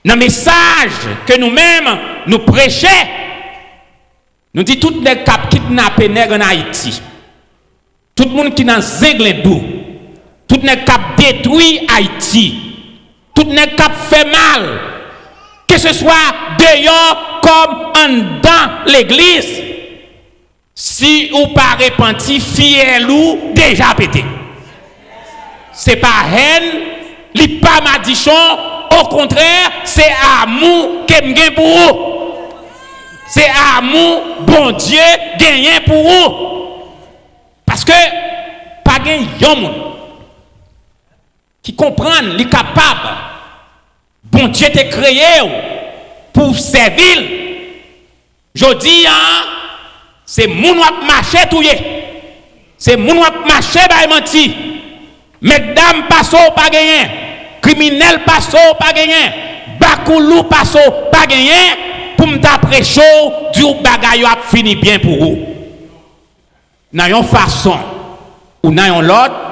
nan mesaj ke nou menm nou preche, nou di tout nèg k ap kidnape nèg ann Ayiti, tout moun ki nan zenglendo, tout nèg k ap detwi Ayiti, tout nèg k ap fè mal, keseswa deyò kòm anndan legliz, si ou pa repanti, fyèl ou deja pete. Se pa hèn, li pa madichon, okontrè, se amou ke m gen pou ou. Se amou Bondye genyen pou ou. Paske pa gen yon moun ki konprann li kapab. Bondye te kreye w pou w sèvi l. Jodi a, se moun w ap mache touye. Se moun w ap mache bay manti. Mètdam pase w pa genyen. Kriminèl pase w pa genyen. Bakoulou pase w pa genyen. Pou m ta preche w, di w bagay yo ap fini byen pou ou. Nan yon fason ou nan yon lòt,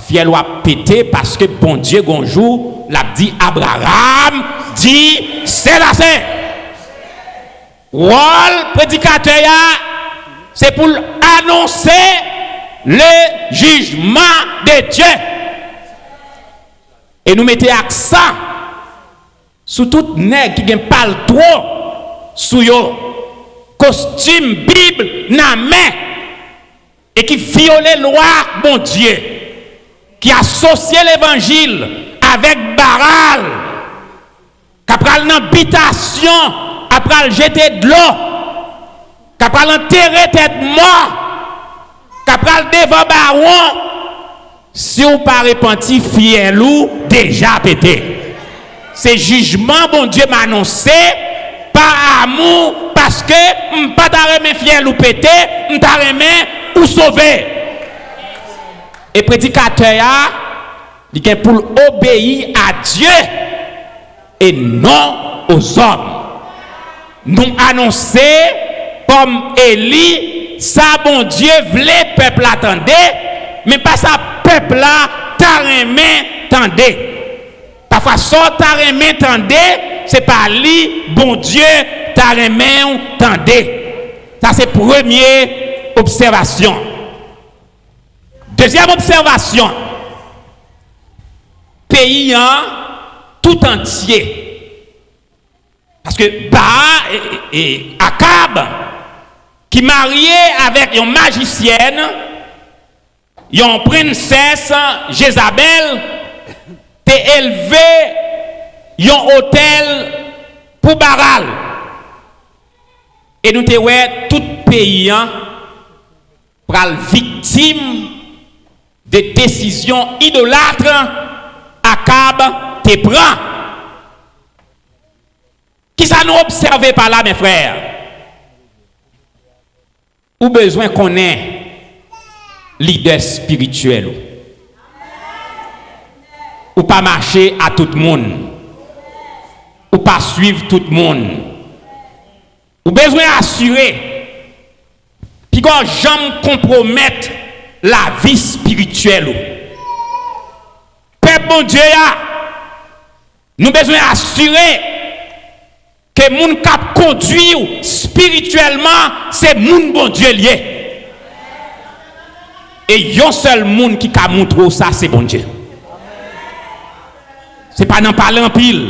fyèl ou ap pete paske Bondye gon jou l ap di Abraram, di, sèl ase. Wòl predikatè a, se pou l anonse le jijman de Dye. E nou mete aksan sou tout nèg ki gen paltwo sou yo, kostim Bib nan men, e ki vyole lwa Bondye, ki asosye levanjil avèk Baal, k ap pral nan bitasyon, ap pral jete dlo, k ap pral antere tèt mò, k ap pral devan bawon, si w pa repanti, fyèl ou deja pete. Se jijman Bondye m anonse, pa amou, paske m pa ta renmen fyèl ou pete, m ta renmen ou sove. E predikatè a, li gen pou l obeyi a Dye e non ozòm. Nou anonse kòm Eli sa Bondye vle pèp la tande, men pa sa pèp la ta renmen tande. Pafwa, sa w ta renmen tande, se pa li Bondye ta renmen w tande. Sa se premye obsèvasyon. Dezyèm obsèvasyon, peyi an tout antye. Paske Baal, e, e, e, Akab, ki marye avèk yon majisyèn, yon prensès Jezabèl, te elve yon otèl pou Baal. E nou te wè tout peyi an pral viktim de desizyon idolat Akab te pran. Kisa nou obsève pa la, mes frères? Ou bezwen konnen lidè espirityèl ou. Ou pa mache a tout moun. Ou pa swiv tout moun. Ou bezwen asire piga w janm konpwomèt lavi espirityèl ou. Pèp Bondye a, nou bezwen asire ke moun k ap kondui w espirityèlman, se moun Bondye l ye. E yon sèl moun ki ka montre w sa, se Bondye. Se pa nan pale anpil.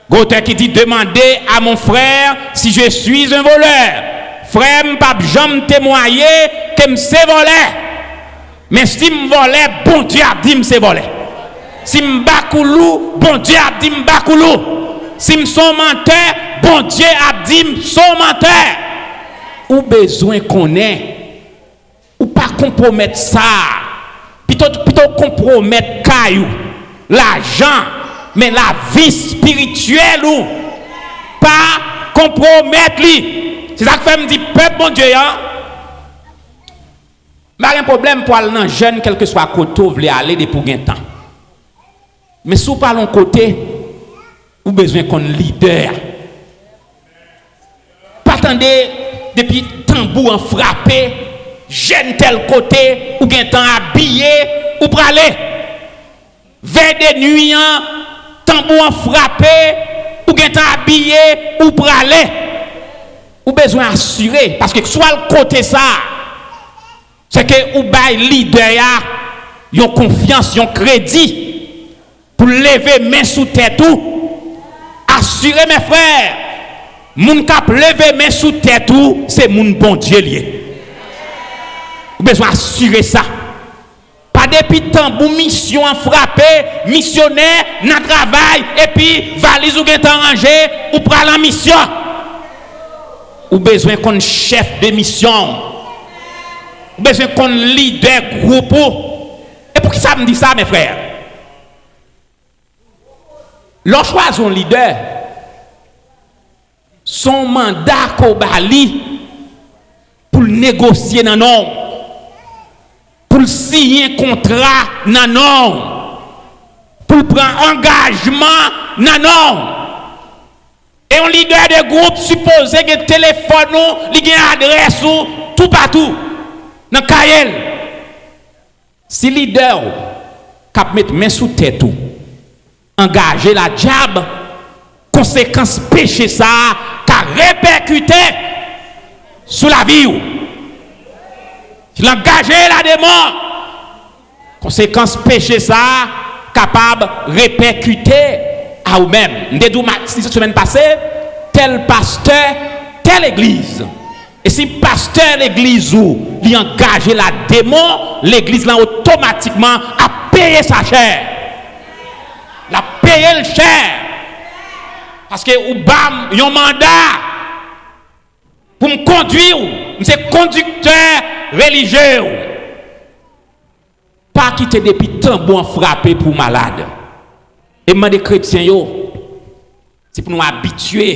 Gen otè ki di, demandez à mon frère si je suis un voleur. Frè m p ap janm temwaye ke m se vòlè. Men si m vòlè, Bondye ap di m se vòlè. Si m bakoulou, Bondye ap di m bakoulou. Si m se yon mantè, Bondye ap di m se yon mantè. Ou bezwen konnen. Ou pa konpwomèt sa. Pito, pito w konpwomèt kay ou, lajan, men lavi espirityèl ou, pa konpwomèt li. Se sa k fè m di pèp Bondye an, m pa gen pwoblèm pou al nan jèn kèlkeswa kote w vle ale depi w gen tan. Men si w pral yon kote, ou bezwen konn lidè a. Pa tande depi tanbou an frape, jèn tèl kote, ou gentan abiye, ou prale. Vèy de nwi an, tanbou an frape, ou gentan abiye, ou prale. Ou bezwen asire, paske si w al kote sa, se ke ou bay lidè a yon konfyans, yon kredi pou l leve men sou tèt ou. Asire, mes frères, moun k ap leve men sou tèt ou, se moun Bondye l ye. Ou bezwen asire sa. Pa depi tanbou misyon an frape, misyonè nan travay, epi valiz ou gentan ranje, ou pral an misyon. Ou bezwen konn chèf de misyon w. Ou bezwen konn lidè gwoup ou. E poukisa m di sa, mes frères? Lè w chwazi yon lidè, se yon manda ke w ba li pou l negosye nan non w, pou l siyen kontra nan non w, pou l pran angajman nan non w. E yon lidè de gwoup sipoze gen telefòn ou, li gen adrès ou toupatou nan kaye l. Si lidè w k ap met men sou tèt ou angaje ladyab, konsekans peche sa a ka repèkite sou lavi w. Si l angaje lademon, konsekans peche sa a kapab repèkite a ou menm. M te di w ma-, semèn pase, tèl pastè, tèl legliz. E si pastè legliz ou li angaje lademon, legliz lan otomatikman ap peye sa chè. L ap peye l chè. Paske ou ba m yon manda pou m kondui w. M se kondiktè relijye w. Pa kite depi tanbou an frape pou w malad. E m mande kretyen yo, se pou nou abitye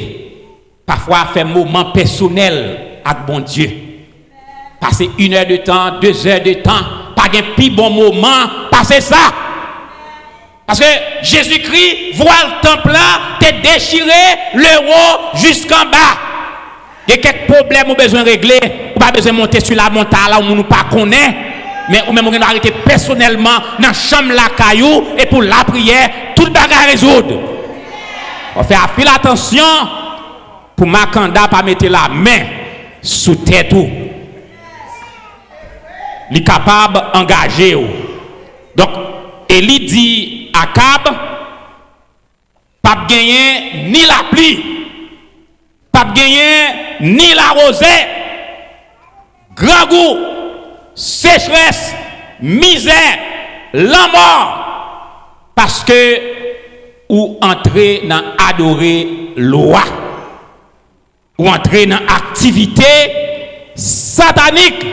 pafwa fè moman pèsonèl ak Bondye. Pase inè de tan, dezè de tan, pa gen pi bon moman pase sa. Paske Jezikri, vwal tanp lan te dechire lewo jiskanba. Gen kèk pwoblèm ou bezwen regle, ou pa bezwen monte sou lamontay la, yon moun ou pa konnen, men ou menm ou gen dwa rete pèsonèlman nan chanm lakay ou, epi w lapriyè, tout bagay rezoud. Fè anpil atansyon pou makanda pa mete lamen sou tèt ou. Li kapab angaje w. Donk, Eli di Akab, p ap genyen ni lapli, p ap genyen ni lawoze, grangou, sechrès, mizè, lanmò, paske ou antre nan adore lwa. Ou antre nan aktivite satanik,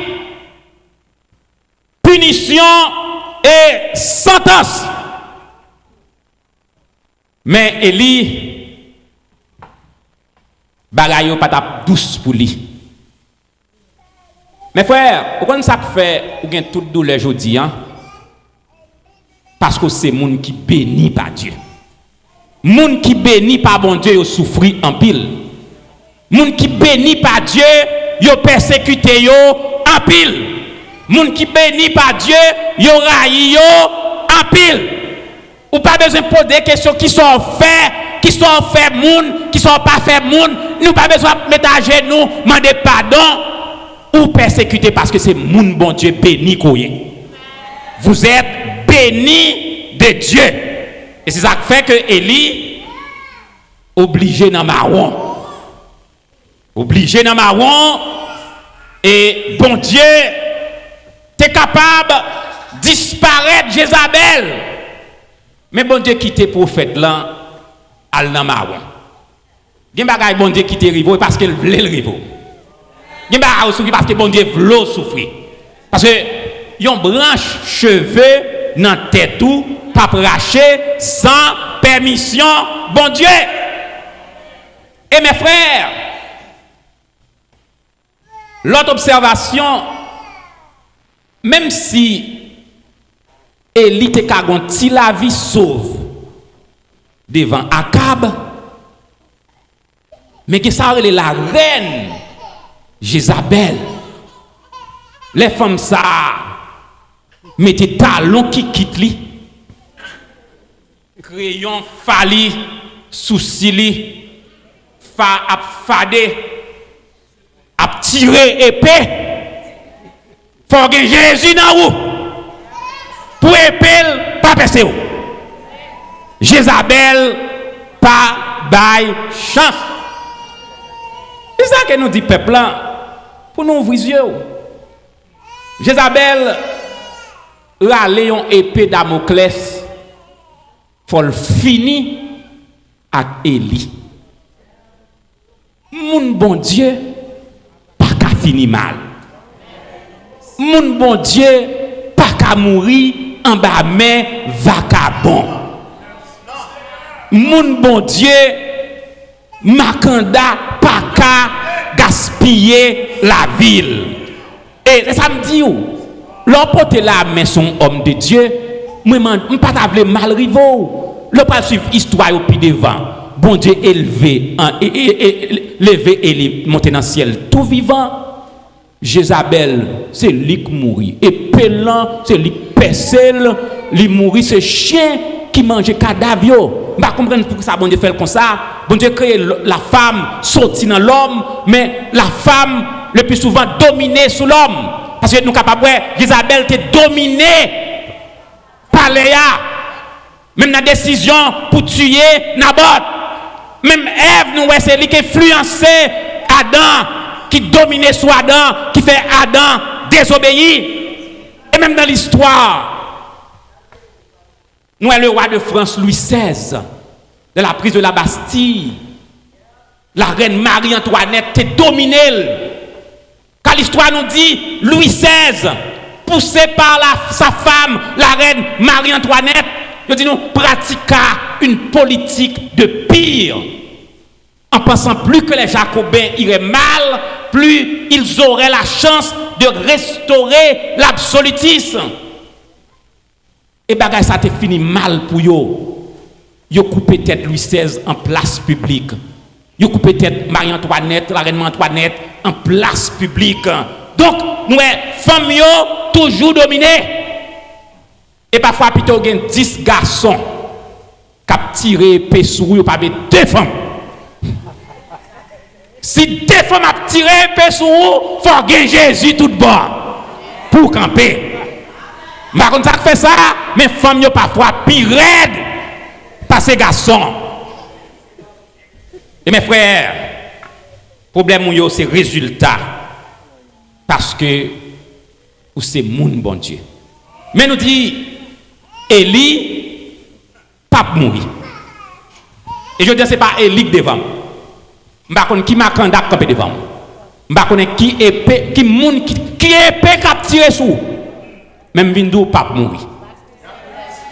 pinisyon e santans. Men Eli, bagay yo pa t ap dous pou li. Men frè, ou konn sa k fè ou gen tout doulè jodi a? Paske w se moun ki beni pa Dye. Moun ki beni pa Bondye yo soufri anpil. Moun ki beni pa Dye, yo pèsekite yo anpil. Moun ki beni pa Dye, yo rayi yo anpil. Ou pa bezwen poze kesyon kisa w fè, kisa w fè moun, kisa w pa fè moun. Nou pa bezwen ap met ajenou, mande padon. Ou pèsekite paske se moun Bondye beni ke w ye. Vous êtes béni de Dieu. E se sa k fè ke Eli oblije nan mawon. Oblije nan mawon. E Bondye te kapab disparèt Jezabèl. Men Bondye kite pwofèt lan al nan mawon. Gen bagay Bondye kite rive w, e paske l vle l rive w. Gen bagay ou soufri paske Bondye vle w soufri. Paske yon branch cheve nan tèt ou p ap rache san pèmisyon Bondye. E men frè, lòt obsèvasyon, menm si Eli te ka gon ti lavi sov devan Akab, men gen sa yo rele larèn Jezabèl. Lè fanm sa a mete talon kikit li, kreyon fa li sou si li, fa ap fade, ap tire epe, fò w gen Jezi nan ou pou epe l pa pèse w. Jezabèl pa bay chans. Se sa ke nou di pèp lan pou nou ouvri zye w. Jezabèl rale yon epe Damoklès, fò l fini ak Eli. Moun Bondye pa ka fini mal. Moun Bondye pa ka mouri anba men vakabon. Moun Bondye makanda pa ka gaspiye lavi l. E se sa m di w, lè w pote lamen sou yon òm de Dye, mwen, man, m pa ta vle mal rive w. Lè w pral swiv istwa yo pi devan, Bondye elve, an, e, e, e, leve Eli monte nan syèl tou vivan. Jezabèl, se li k mouri. Epe l lan, se li k pèse l, li mouri. Se chen ki manje kadav yo. M pa konprann poukisa Bondye fè l konsa. Bondye kreye l-, la femme soti nan lòm, men la femme, le plus souvent, domine sou lòm. Paske nou kapab wè, Jezabèl te domine palè a, menm nan desizyon pou tiye Nabòt. Menm Èv, nou wè se li ki enfliyanse Adan, ki domine sou Adan, ki fè Adan dezobeyi. E menm nan listwa, nou wè le roi de France, Louis seize, de la prise de la Bastille, la reine Marie-Antoinette te domine l. Ka listwa nou di, Louis seize, poussé par la, sa femme, la reine Marie-Antoinette, yo di nou, pratiqua une politique de pillage, en pensant plus que les Jacobins iraient mal, plus ils auraient la chance de restaurer l'absolutisme. E bagay sa te fini mal pou yo. Yo koupe tèt Louis seize an plas piblik. Yo koupe tèt Marie Antoinette, la reine Marie Antoinette, an plas piblik. Donk, nou wè, fanm yo toujou domine. E pafwa, pito w gen dis gason k ap tire epe sou ou, yo pa met de fanm. Si de fanm ap tire epe sou ou, fò w gen Jezi tout bon pou w kanpe. M pa konn sa k fè sa, men fanm yo pafwa pi rèd pase gason. E men frè, pwoblèm ou yo se rezilta paske ou se moun Bondye. Men nou di, Eli p ap mouri. E jodi a, se pa Eli k devan m. M pa konn ki makanda k kanpe devan w. M pa konnen ki epe, ki moun, ki, ki epe k ap tire sou ou. Men m vin di w, w p ap mouri.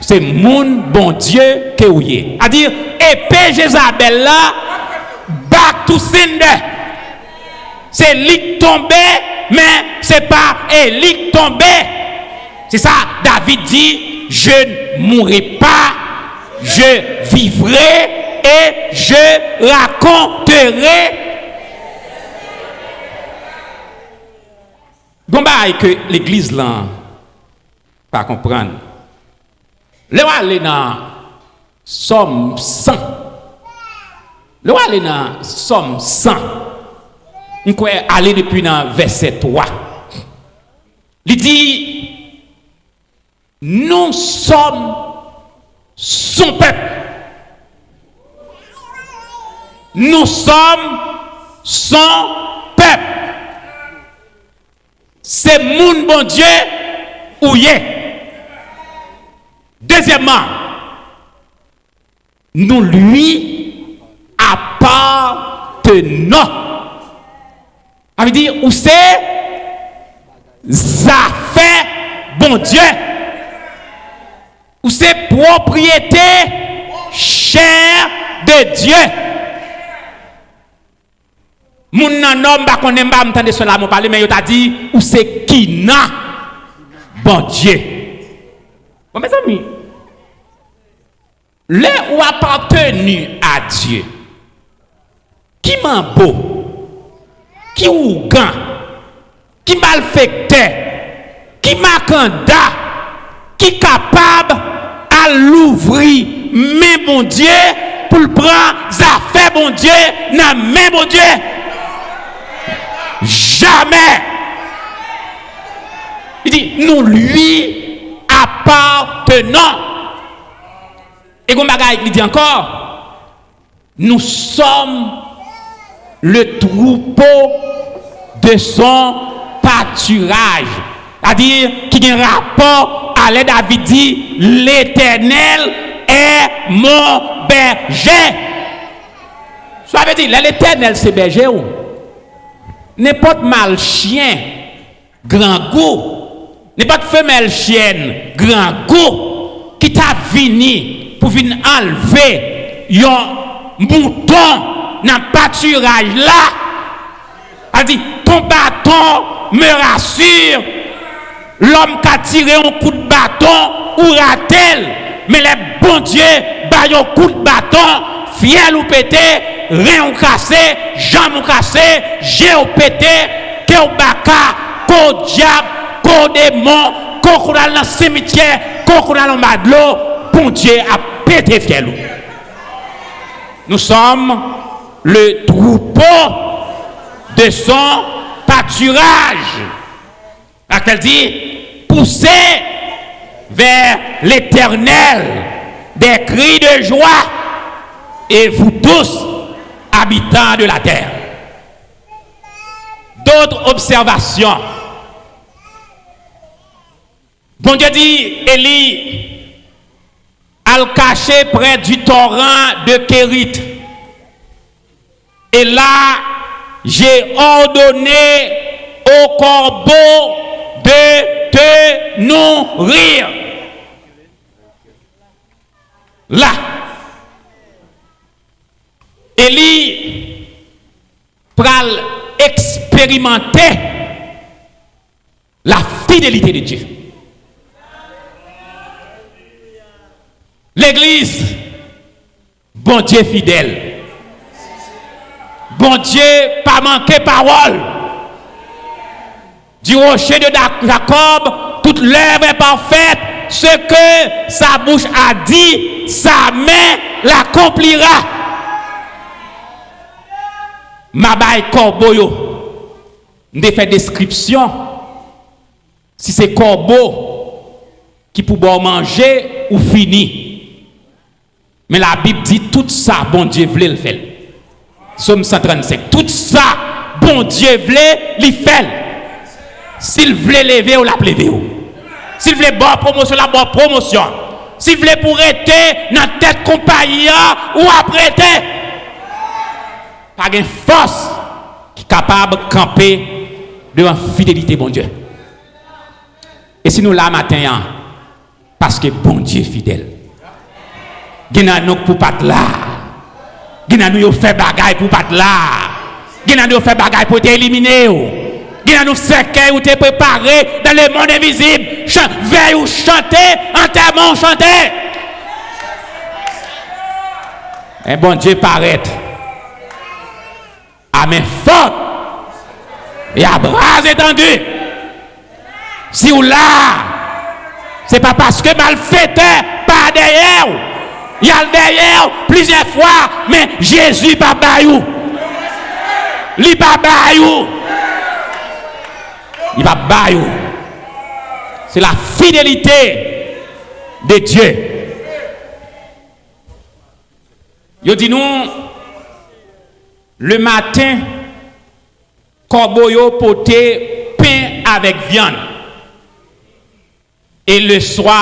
Se moun Bondye ke w ye. Sa di, epe Jezabèl la, back to sender. Se li k tonbe, men se pa Eli k tonbe. Se sa David di, je ne mourrai pas, je vivrai et je raconterai. Gon bagay ke legliz lan pa konprann. Lè w ale nan Sòm san, lè w ale nan Sòm san, m kwè ale depi nan vèsè twa. Li di, nous sommes son peuple. Nous sommes son peuple. Se moun Bondye ou ye. Dezyèmman, nous lui appartenons. Sa vle di, ou se zafè Bondye. Ou se pwopriyete chè de Dye. Moun nan Nò, m pa konnen, m pa m tande sè Lamò pale, men yo ta di, ou se kina Bondye. Bon, mezanmi, lè ou apateni a Dye, ki manbo, ki ougan, ki malfektè, ki makanda ki kapab al louvri men Bondye pou l pran zafè Bondye nan men Bondye? Jamè! Li di, nous lui appartenons. E gon bagay li di ankò, nous sommes le troupeau de son pâturage. Sa di, ki gen rapò a lè David di, L'Éternel est mon berger. Sa vle di, lè Letènèl se bèje w, nenpòt mal chyen grangou, nenpòt femèl chyèn grangou ki ta vini pou vin anlve yon mouton nan patiraj la, a di, ton bâton me rassure. Lòm ka tire yon kout baton, ou rate l. Men lè Bondye ba yon kout baton, fyèl ou pete, ren ou kase, janm ou kase, je w pete, ke w baka, ko dyab, ko demon, ko kounal nan simityè, ko kounal anba dlo, Bondye ap pete fyèl ou. Nous sommes le troupeau de son pâturage. Sa k fè l di, poussez vers l'Éternel des cris de joie, et vous tous, habitants de la terre. D'autres observations. Bondye di Eli, al kache prè du torrent de Kérit. Et là, j'ai ordonné aux corbeaux de te nourrir. La, Eli pral eksperimante la fidelite de Dye. Legliz, Bondye fidèl. Bondye pa manke pawòl. Du rocher de Da-, Jacob, toute l'œuvre est parfaite. Ce que sa bouche a dit, sa main l'accomplira. M a bay kòbo yo. M te fè deskripsyon. Si se kòbo ki pou ba w manje, ou fini. Men Labib di, tout sa Bondye vle, l fè l. Sòm san trannsenk. Tout sa Bondye vle, li fè l. Si l vle leve w, l ap leve w. Si l vle ba w pwomosyon, l ap ba w pwomosyon. Si l vle pou w rete nan tèt konpayi an, ou ap rete. Pa gen fòs ki kapab kanpe devan fidelite Bondye. E si nou la maten an, paske Bondye fidèl. Gen nan nou k pou pa t la. Gen nan nou yo fè bagay pou pa t la. Gen nan nou yo fè bagay pou te elimine w. Gen nan nou sèkèy ou te prepare dans le monde invisible. Chan, vèy ou chante, antèman ou chante. Men Bondye parèt. A men fòt e a bra etandi. Si w la, se pa paske malfetè pa dèyè w, y al dèyè w plizyè fwa, men Jezi pa bay ou. Li pa bay ou. Li pa bay ou. C'est la fidélité de Dieu. Yo di nou, le maten, kòbo yo pote pen avèk vyann. E le swa,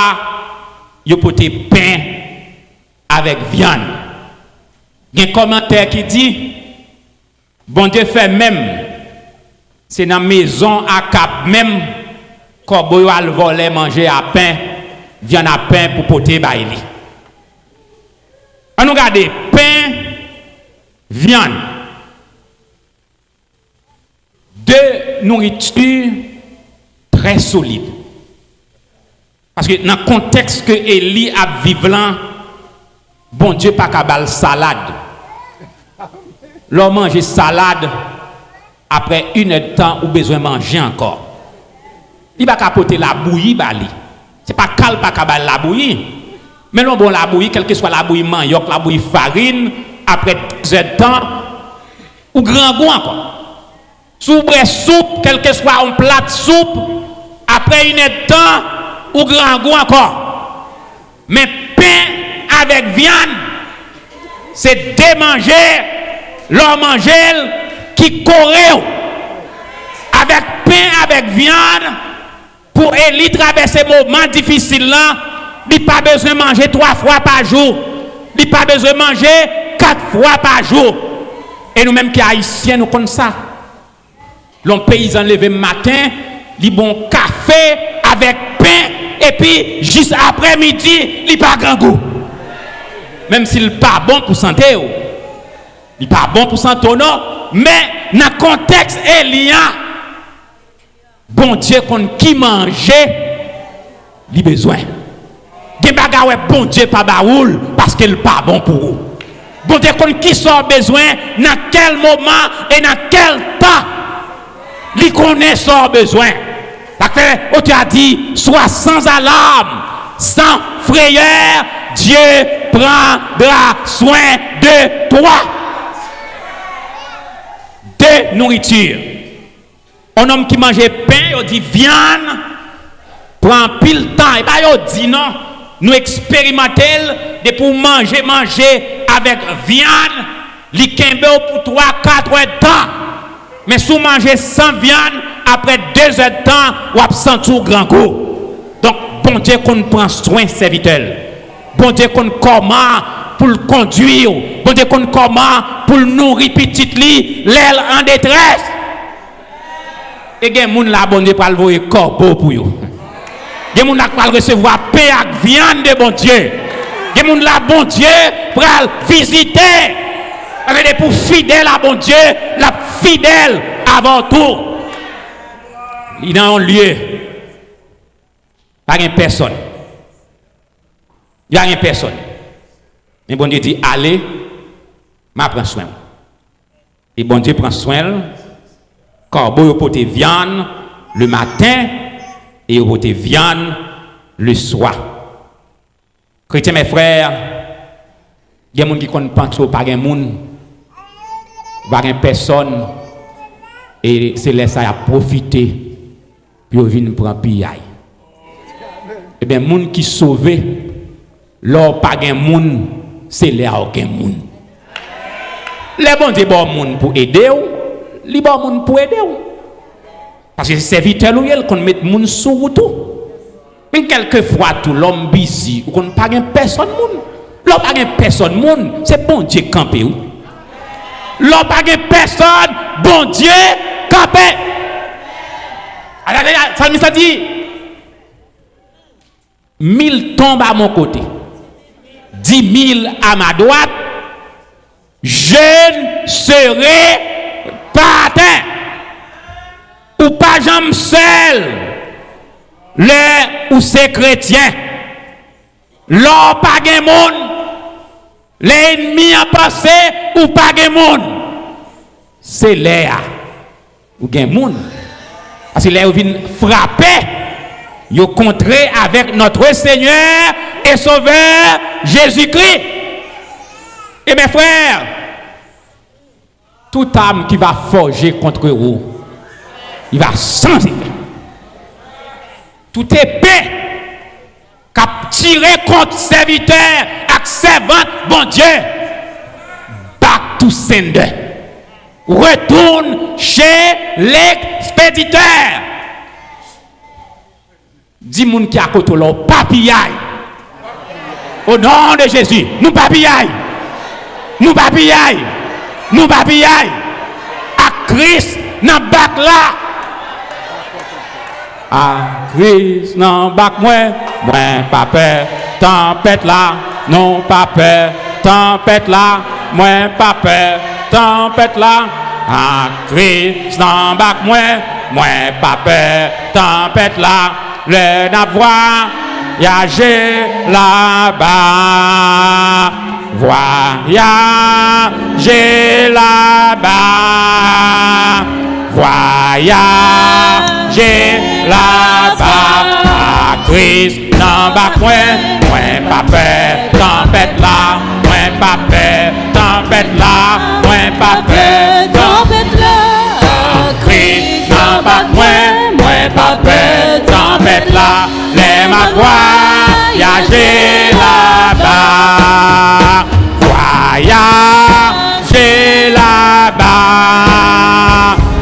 yo pote pen avèk vyann. Gen kòmantè ki di, Bondye fè menm, se nan mezon Akab menm, kòbo yo al vòlè manje a pen, vyann a pen pou pote bay li. An nou gade, pen, vyann. De nouriti trè solid. Paske nan kontèks ke Eli ap viv lan, Bondye pa ka ba l salad. Lè w manje salad, apre inèdtan, ou bezwen manje ankò. Li pa ka pote labouyi ba li. Se pa ka l pa ka ba l labouyi. Men l yon bon labouyi, kèlkeswa labouyi manyòk, labouyi farin, apre dezèdtan, ou grangou ankò. Si w bwè soup, kèlkeswa yon plat soup, apre inèdtan, ou grangou ankò. Men pen avèk vyann, se de manje, lè w manje l, ki kore w. Avèk pen, avèk vyann, pou Eli travèse moman difisil lan, li pa bezwen manje twa fwa pa jou. Li pa bezwen manje kat fwa pa jou. E nou menm ki Ayisyen, nou konn sa. Lè yon peyizan leve maten, li bon kafe avèk pen, epi jis aprè midi, li pa grangou. Menm si l pa bon pou sante w. Li pa bon pou sante w non, men nan kontèks Eli an, Bondye konn ki manje li bezwen. Gen bagay wè Bondye pa ba ou l paske l pa bon pou ou. Bondye konn kisa w bezwen, nan kèl moman e nan kèl tan. Li konnen sa w bezwen. Sa k fè otè a di, sois sans alarme, sans frayeur, Dieu prendra soin de toi. De nouriti. Yon nonm ki manje pen, yo di vyann, pran anpil tan. E pa yo di non, nou eksperimante l, depi w manje, manje avèk vyann, li kenbe w pou twa, kat èdtan. Men si w manje san vyann, apre de zèdtan, w ap santi w grangou. Donk, Bondye konn pran swen sèvitè l. Bondye konn kòman pou l kondui w. Bondye konn kòman pou l nouri pitit li lè l an detrès. E gen moun la, Bondye pral voye kòbo pou yo. Gen moun la k pral resevwa pen ak vyann de Bondye. Gen moun la, Bondye pral vizite. Paske depi w fidèl a Bondye, l ap fidèl avè w tou. Li nan yon lye. Pa gen pèsonn. Li pa gen pèsonn. Men Bondye di, ale, m a pran swen w. E Bondye pran swen l. Kòbo yo pote vyann le maten e yo pote vyann le swa. Kretyen, mè frè, gen moun ki konn panse w pa gen moun, ou pa gen pèsonn, e se lè sa y ap pwofite pou yo vin pran piyay. Ebyen, moun ki sove, lè w pa gen moun, se lè a w gen moun. Lè Bondye ba w moun pou ede w, li ba w moun pou ede w. Paske se sèvitè l ou ye, l konn met moun sou wout ou. Men kèlkefwa tou, lòm bizi, ou konn pa gen pèsonn moun. Lè w pa gen pèsonn moun, se Bondye k kanpe w. Lè w pa gen pèsòn, Bondye kanpe. Salmis la di, mille tombent à mon côté, dix mille à ma droite, je ne serai pas atteint. Ou pa janm sèl lè ou se kretyen. Lè w pa gen moun, lè ènmi an panse ou pa gen moun, se lè a ou gen moun. Paske lè yo vin frape, yo kontre avèk notre Seigneur et Sauveur Jésus-Christ. Et mes frères, toute arme qui va forger contre vous, il va sans effet. Tout épée k ap tire kont sèvitè ak sèvant Bondye, back to sender. Retourne chez l'expéditeur. Di moun ki akote w la, w pa piyay. O non de Jezi, nou pa piyay. Nou pa piyay. Nou pa piyay. Ak Kris nan bak la. Ak Kris nan bak mwen, mwen pa pè tanpèt la. Non, pa pè tanpèt la. Mwen pa pè tanpèt la. Ak Kris nan bak mwen, mwen pa pè tanpèt la. Lè n ap vwayaje laba, vwayaje laba, vwayaje laba. Ak Kris nan bak mwen, mwen pa pè tanpèt la. Mwen pa pè tanpèt la. Mwen pa pè tanpèt la. Kris nan bak mwen, mwen pa pè tanpèt la. Lè m ap vwayaje laba, vwayaje laba,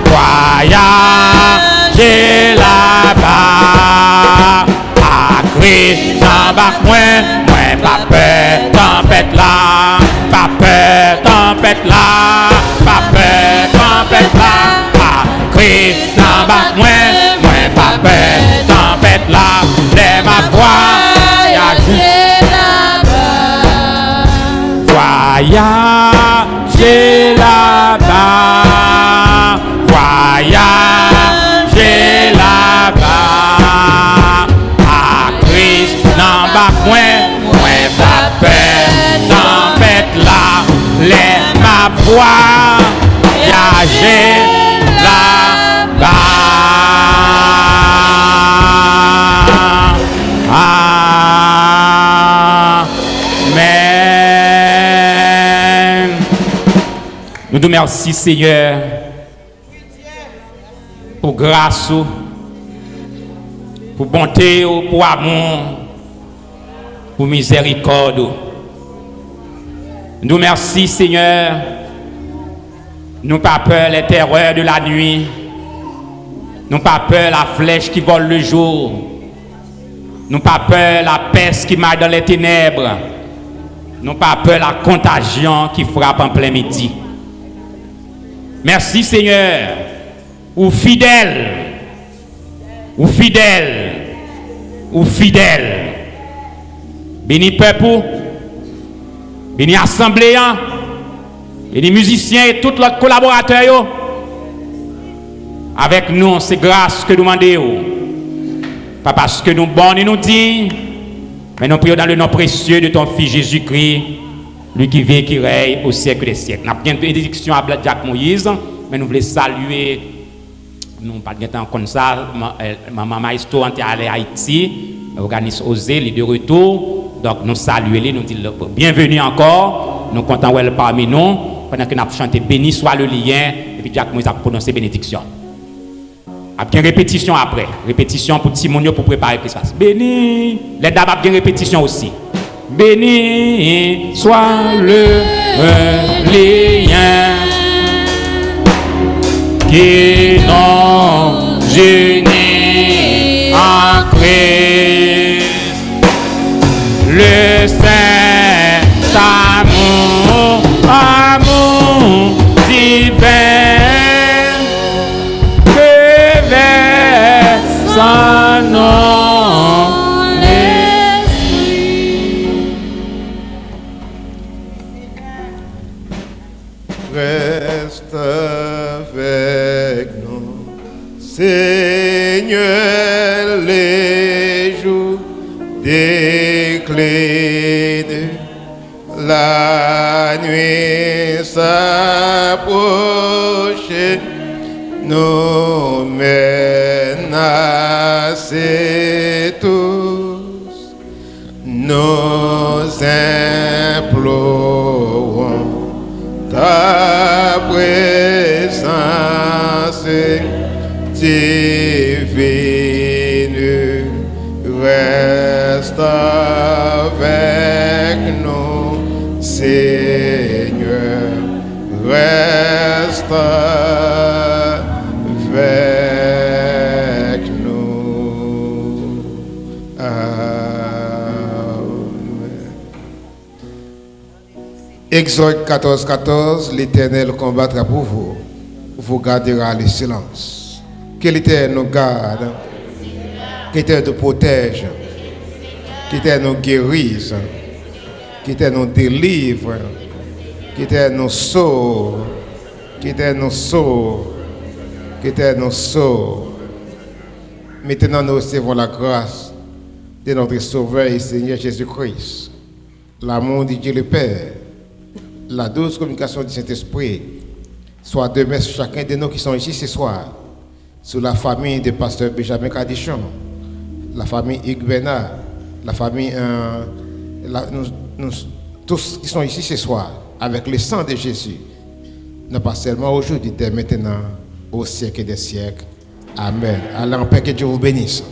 vwayaje laba. Ak Kris nan bak mwen, mwen pa pè tanpèt la. Pa pè tanpèt la. Pa pè tanpèt la. Ak Kris nan bak mwen, mwen pa pè tanpèt la. Lè m ap vwayaje laba, vwayaje laba, vwayaje laba. Ak Kris nan bak mwen, mwen pa pè tanpèt la. Lè m ap vwayaje laba. Amèn. Nou di w mèsi, Senyè, pou gras ou, pou bonte ou, pou amou, pou mizèrikòd ou. Nou di w mèsi, Senyè. Nou pa pè les terreurs de la nuit. Nou pa pè la flèche qui vole le jour. Nou pa pè la peste qui marche dans les ténèbres. Nou pa pè la contagion qui frappe en plein midi. Mèsi, Senyè. Ou fidèl. Ou fidèl. Ou fidèl. Beni pèp ou. Beni asanble a. Beni mizisyen e tout lòt kolaboratè yo. Avèk nou, se gras ke nou mande w. Pa paske nou bon ni nou diy, men nou priye w dans le nom précieux de ton Fils Jésus-Christ, lui qui vit et qui règne au siècle des siècles. N ap gen benediksyon a Black Jack Moïse, men nou vle salye, nou pa t gentan konn sa, ma-, eh, manman Maestro an te ale Ayiti, òganis Oze, li de retou. Donk, nou salye li, nou di l byenveni ankò. Nou kontan wè l pami nou, pandan ke n ap chante Béni soit le lien, epi Jack Moïse ap pwononse benediksyon. Ap gen repetisyon apre. Repetisyon pou timoun yo pou prepare Krismas. Beni! Lè dam ap gen repetisyon osi. Béni soit le lien qui nous unit en Christ. Le saint amour, amour Reste avec nous, Seigneur, le jour décline, la nuit s'approche, nous menace tous. Nous implorons ta présence divine, reste avec nous, Seigneur, reste avec nous. Amen. Exode quatorze, quatorze, L'Éternel combattra pour vous, vous gardera le silence. Que l'Éternel nous garde, que l'Éternel nous protège, que l'Éternel nous guérisse, que l'Éternel nous délivre, que l'Éternel nous sauve, que l'Éternel nous sauve, que l'Éternel nous sauve. Maintenant, nous recevons la grâce de notre Sauveur et Seigneur Jésus-Christ, l'amour de Dieu le Père, la douce communication du Saint-Esprit soit demeure sur chacun de nous qui sont ici ce soir, sur la famille de pasteur Benjamin Cadichon, la famille Hugues Bernard, la famille, euh, la- nous, nous tous qui sont ici ce soir, avec le sang de Jésus, non pas seulement aujourd'hui, dès maintenant, au siècle des siècles. Amen. Allez en paix, que Dieu vous bénisse.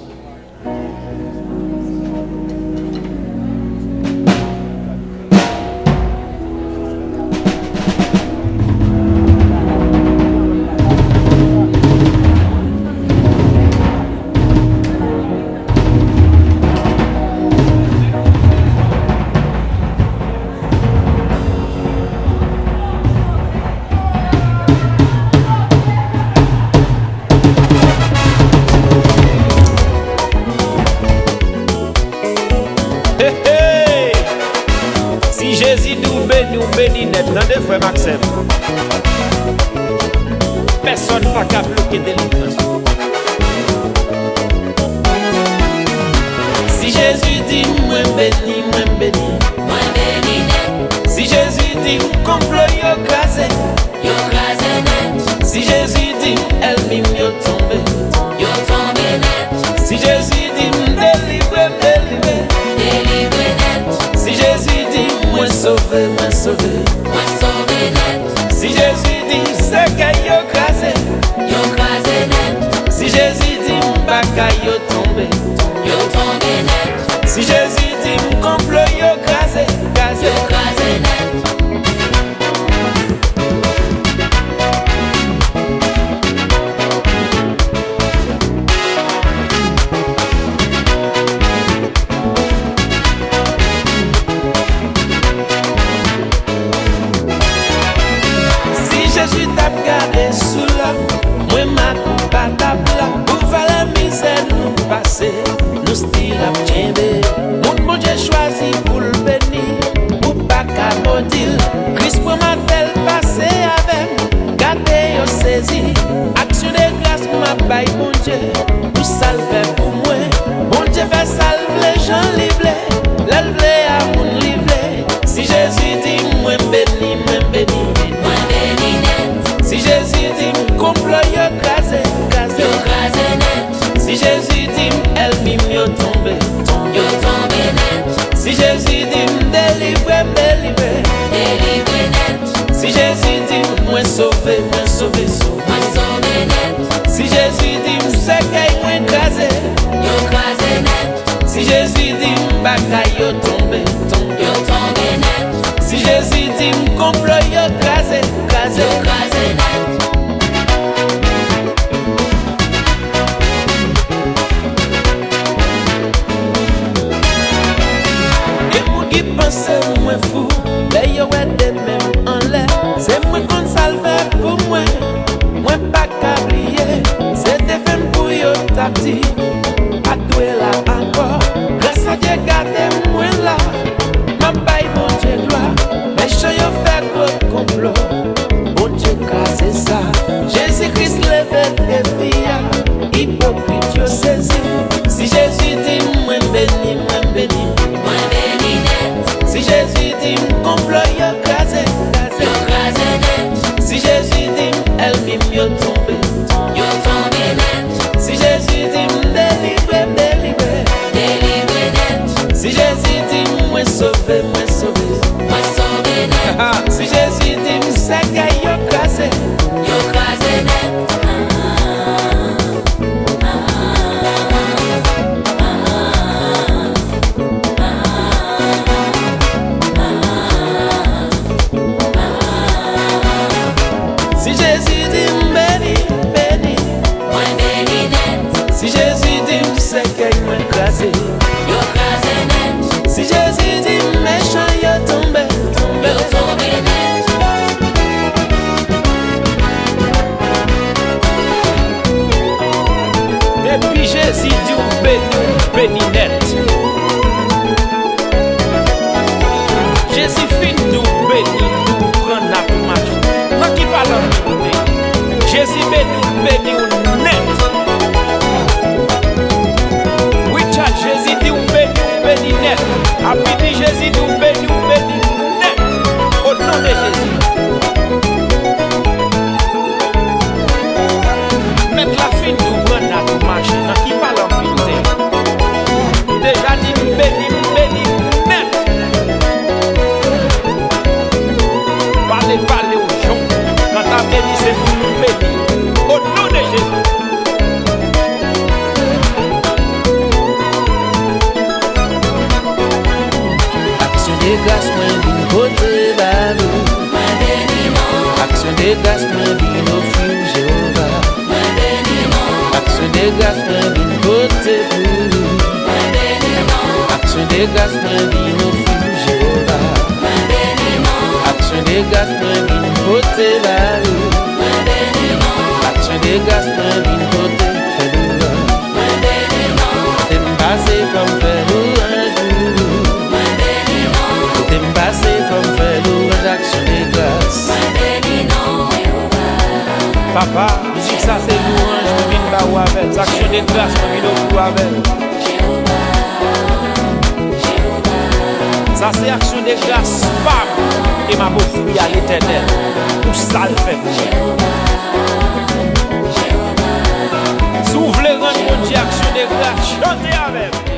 Hey, hey! Si Jezi di w beni, w beni nèt. Tande, frè m ak sè m. Pèsonn pa ka bloke delivrans ou. Si Jezi di mwen beni, mwen beni. Mwen beni nèt. Si Jezi di konplo yo kraze, yo kraze nèt. Si Jezi di ènmi m yo tonbe, yo tonbe nèt. Si Jezi di m delivre, m delivre, delivre nèt. Si Jezi di mwen sove, mwen sove, mwen sove nèt. Si Jezi di sèkèy yo kraze, yo kraze nèt. Si Jezi di m bagay yo tonbe, yo tonbe nèt. Si Jezi di m konplo yo kraze, kraze, yo kraze nèt. Si Jezi t ap gade sou lòt, mwen m ak ou pa t ap la. Pou valè mizè nou pase, nou still ap kenbe. Moun Bondye chwazi pou l beni, ou pa ka modi l. Kris pran matèl pase avè m, gade yo sezi. Aksyon de gras m ap bay Bondye pou sa l fè pou mwen. Bondye fè sa l vle, jan li vle, lè l vle, a moun li vle. Si Jezi di mwen beni, mwen beni, mwen beni nèt. Si Jezi di m konplo yo kraze, kraze, yo kraze nèt. Si Jezi di m ènmi m yo tonbe, tonbe, yo tonbe nèt. Si Jezi di m delivre, m delivre, delivre nèt. Si Jezi di m mwen sove, mwen sove, sove, mwen sove nèt. Si Jezi di m sèkèy mwen kraze, yo kraze nèt. Si Jezi di m bagay yo tonbe, tonbe, yo tonbe nèt. Si Jezi di m konplo yo kraze, kraze, yo kraze nèt. Gen moun ki panse mwen fou, lè yo wè de men m anlè. Se mwen konn sa l fè pou mwen, mwen pa ka bliye. Se te fè m pou yo t ap di, pa t dwe la ankò. Gras a Dye gade mwen la, m ap bay Bondye glwa. Mechan yo fè gwo konplo, Yo tonbe, yo tonbe nèt. Si Jezi di m delivre, m delivre, delivre nèt. Si Jezi di m mwen sove, mwen sove, mwen sove nèt. Si Jezi di m sèkèy yo kraze, yo kraze nèt. Si Jezi di m beni, m beni, mwen beni nèt. Si Jezi di m sèkèy mwen kraze, yo kraze nèt. Si Jezi di m mechan yo tonbe, tonbe, yo tonbe nèt. Depi Jezi di w beni, w beni nèt. Jezi fin di w beni, di w pran nat ou mache. Nan ki palan m te? Jezi beni w, beni w nèt. Richard, Jezi di w beni, w beni nèt. Abidi, Jezi di w beni, w beni nèt. O non de Jezi. Mèt la fin di w pran nat ou mache. Nan ki palan m te? Deja di m beni, m beni nèt. Pale, pale w jan w. Kanta beni se pou nou beni. O non de Jezi. Aksyon de gras mwen vin pote ba nou. Aksyon de gras mwen vin ofri w Jewova. Aksyon de gras mwen vin pote pou ou. Aksyon de gras mwen vin ofri w Jewova. Aksyon de gras mwen vin pote ba ou. Aksyon de gras mwen vin pote fè louanj. Kote m pase fò m fè louanj pou ou. Kote m pase fò m fè louanj aksyon de gras. Papa, mizik sa se louanj mwen vin ba ou avè l. Se aksyon de gras mwen vin ofri w avè l. Sa se aksyon de gras pa m ke m ap ofri a Letènèl pou sa l fè pou mwen. Si w vle rann Bondye aksyon de gras, chante avè m.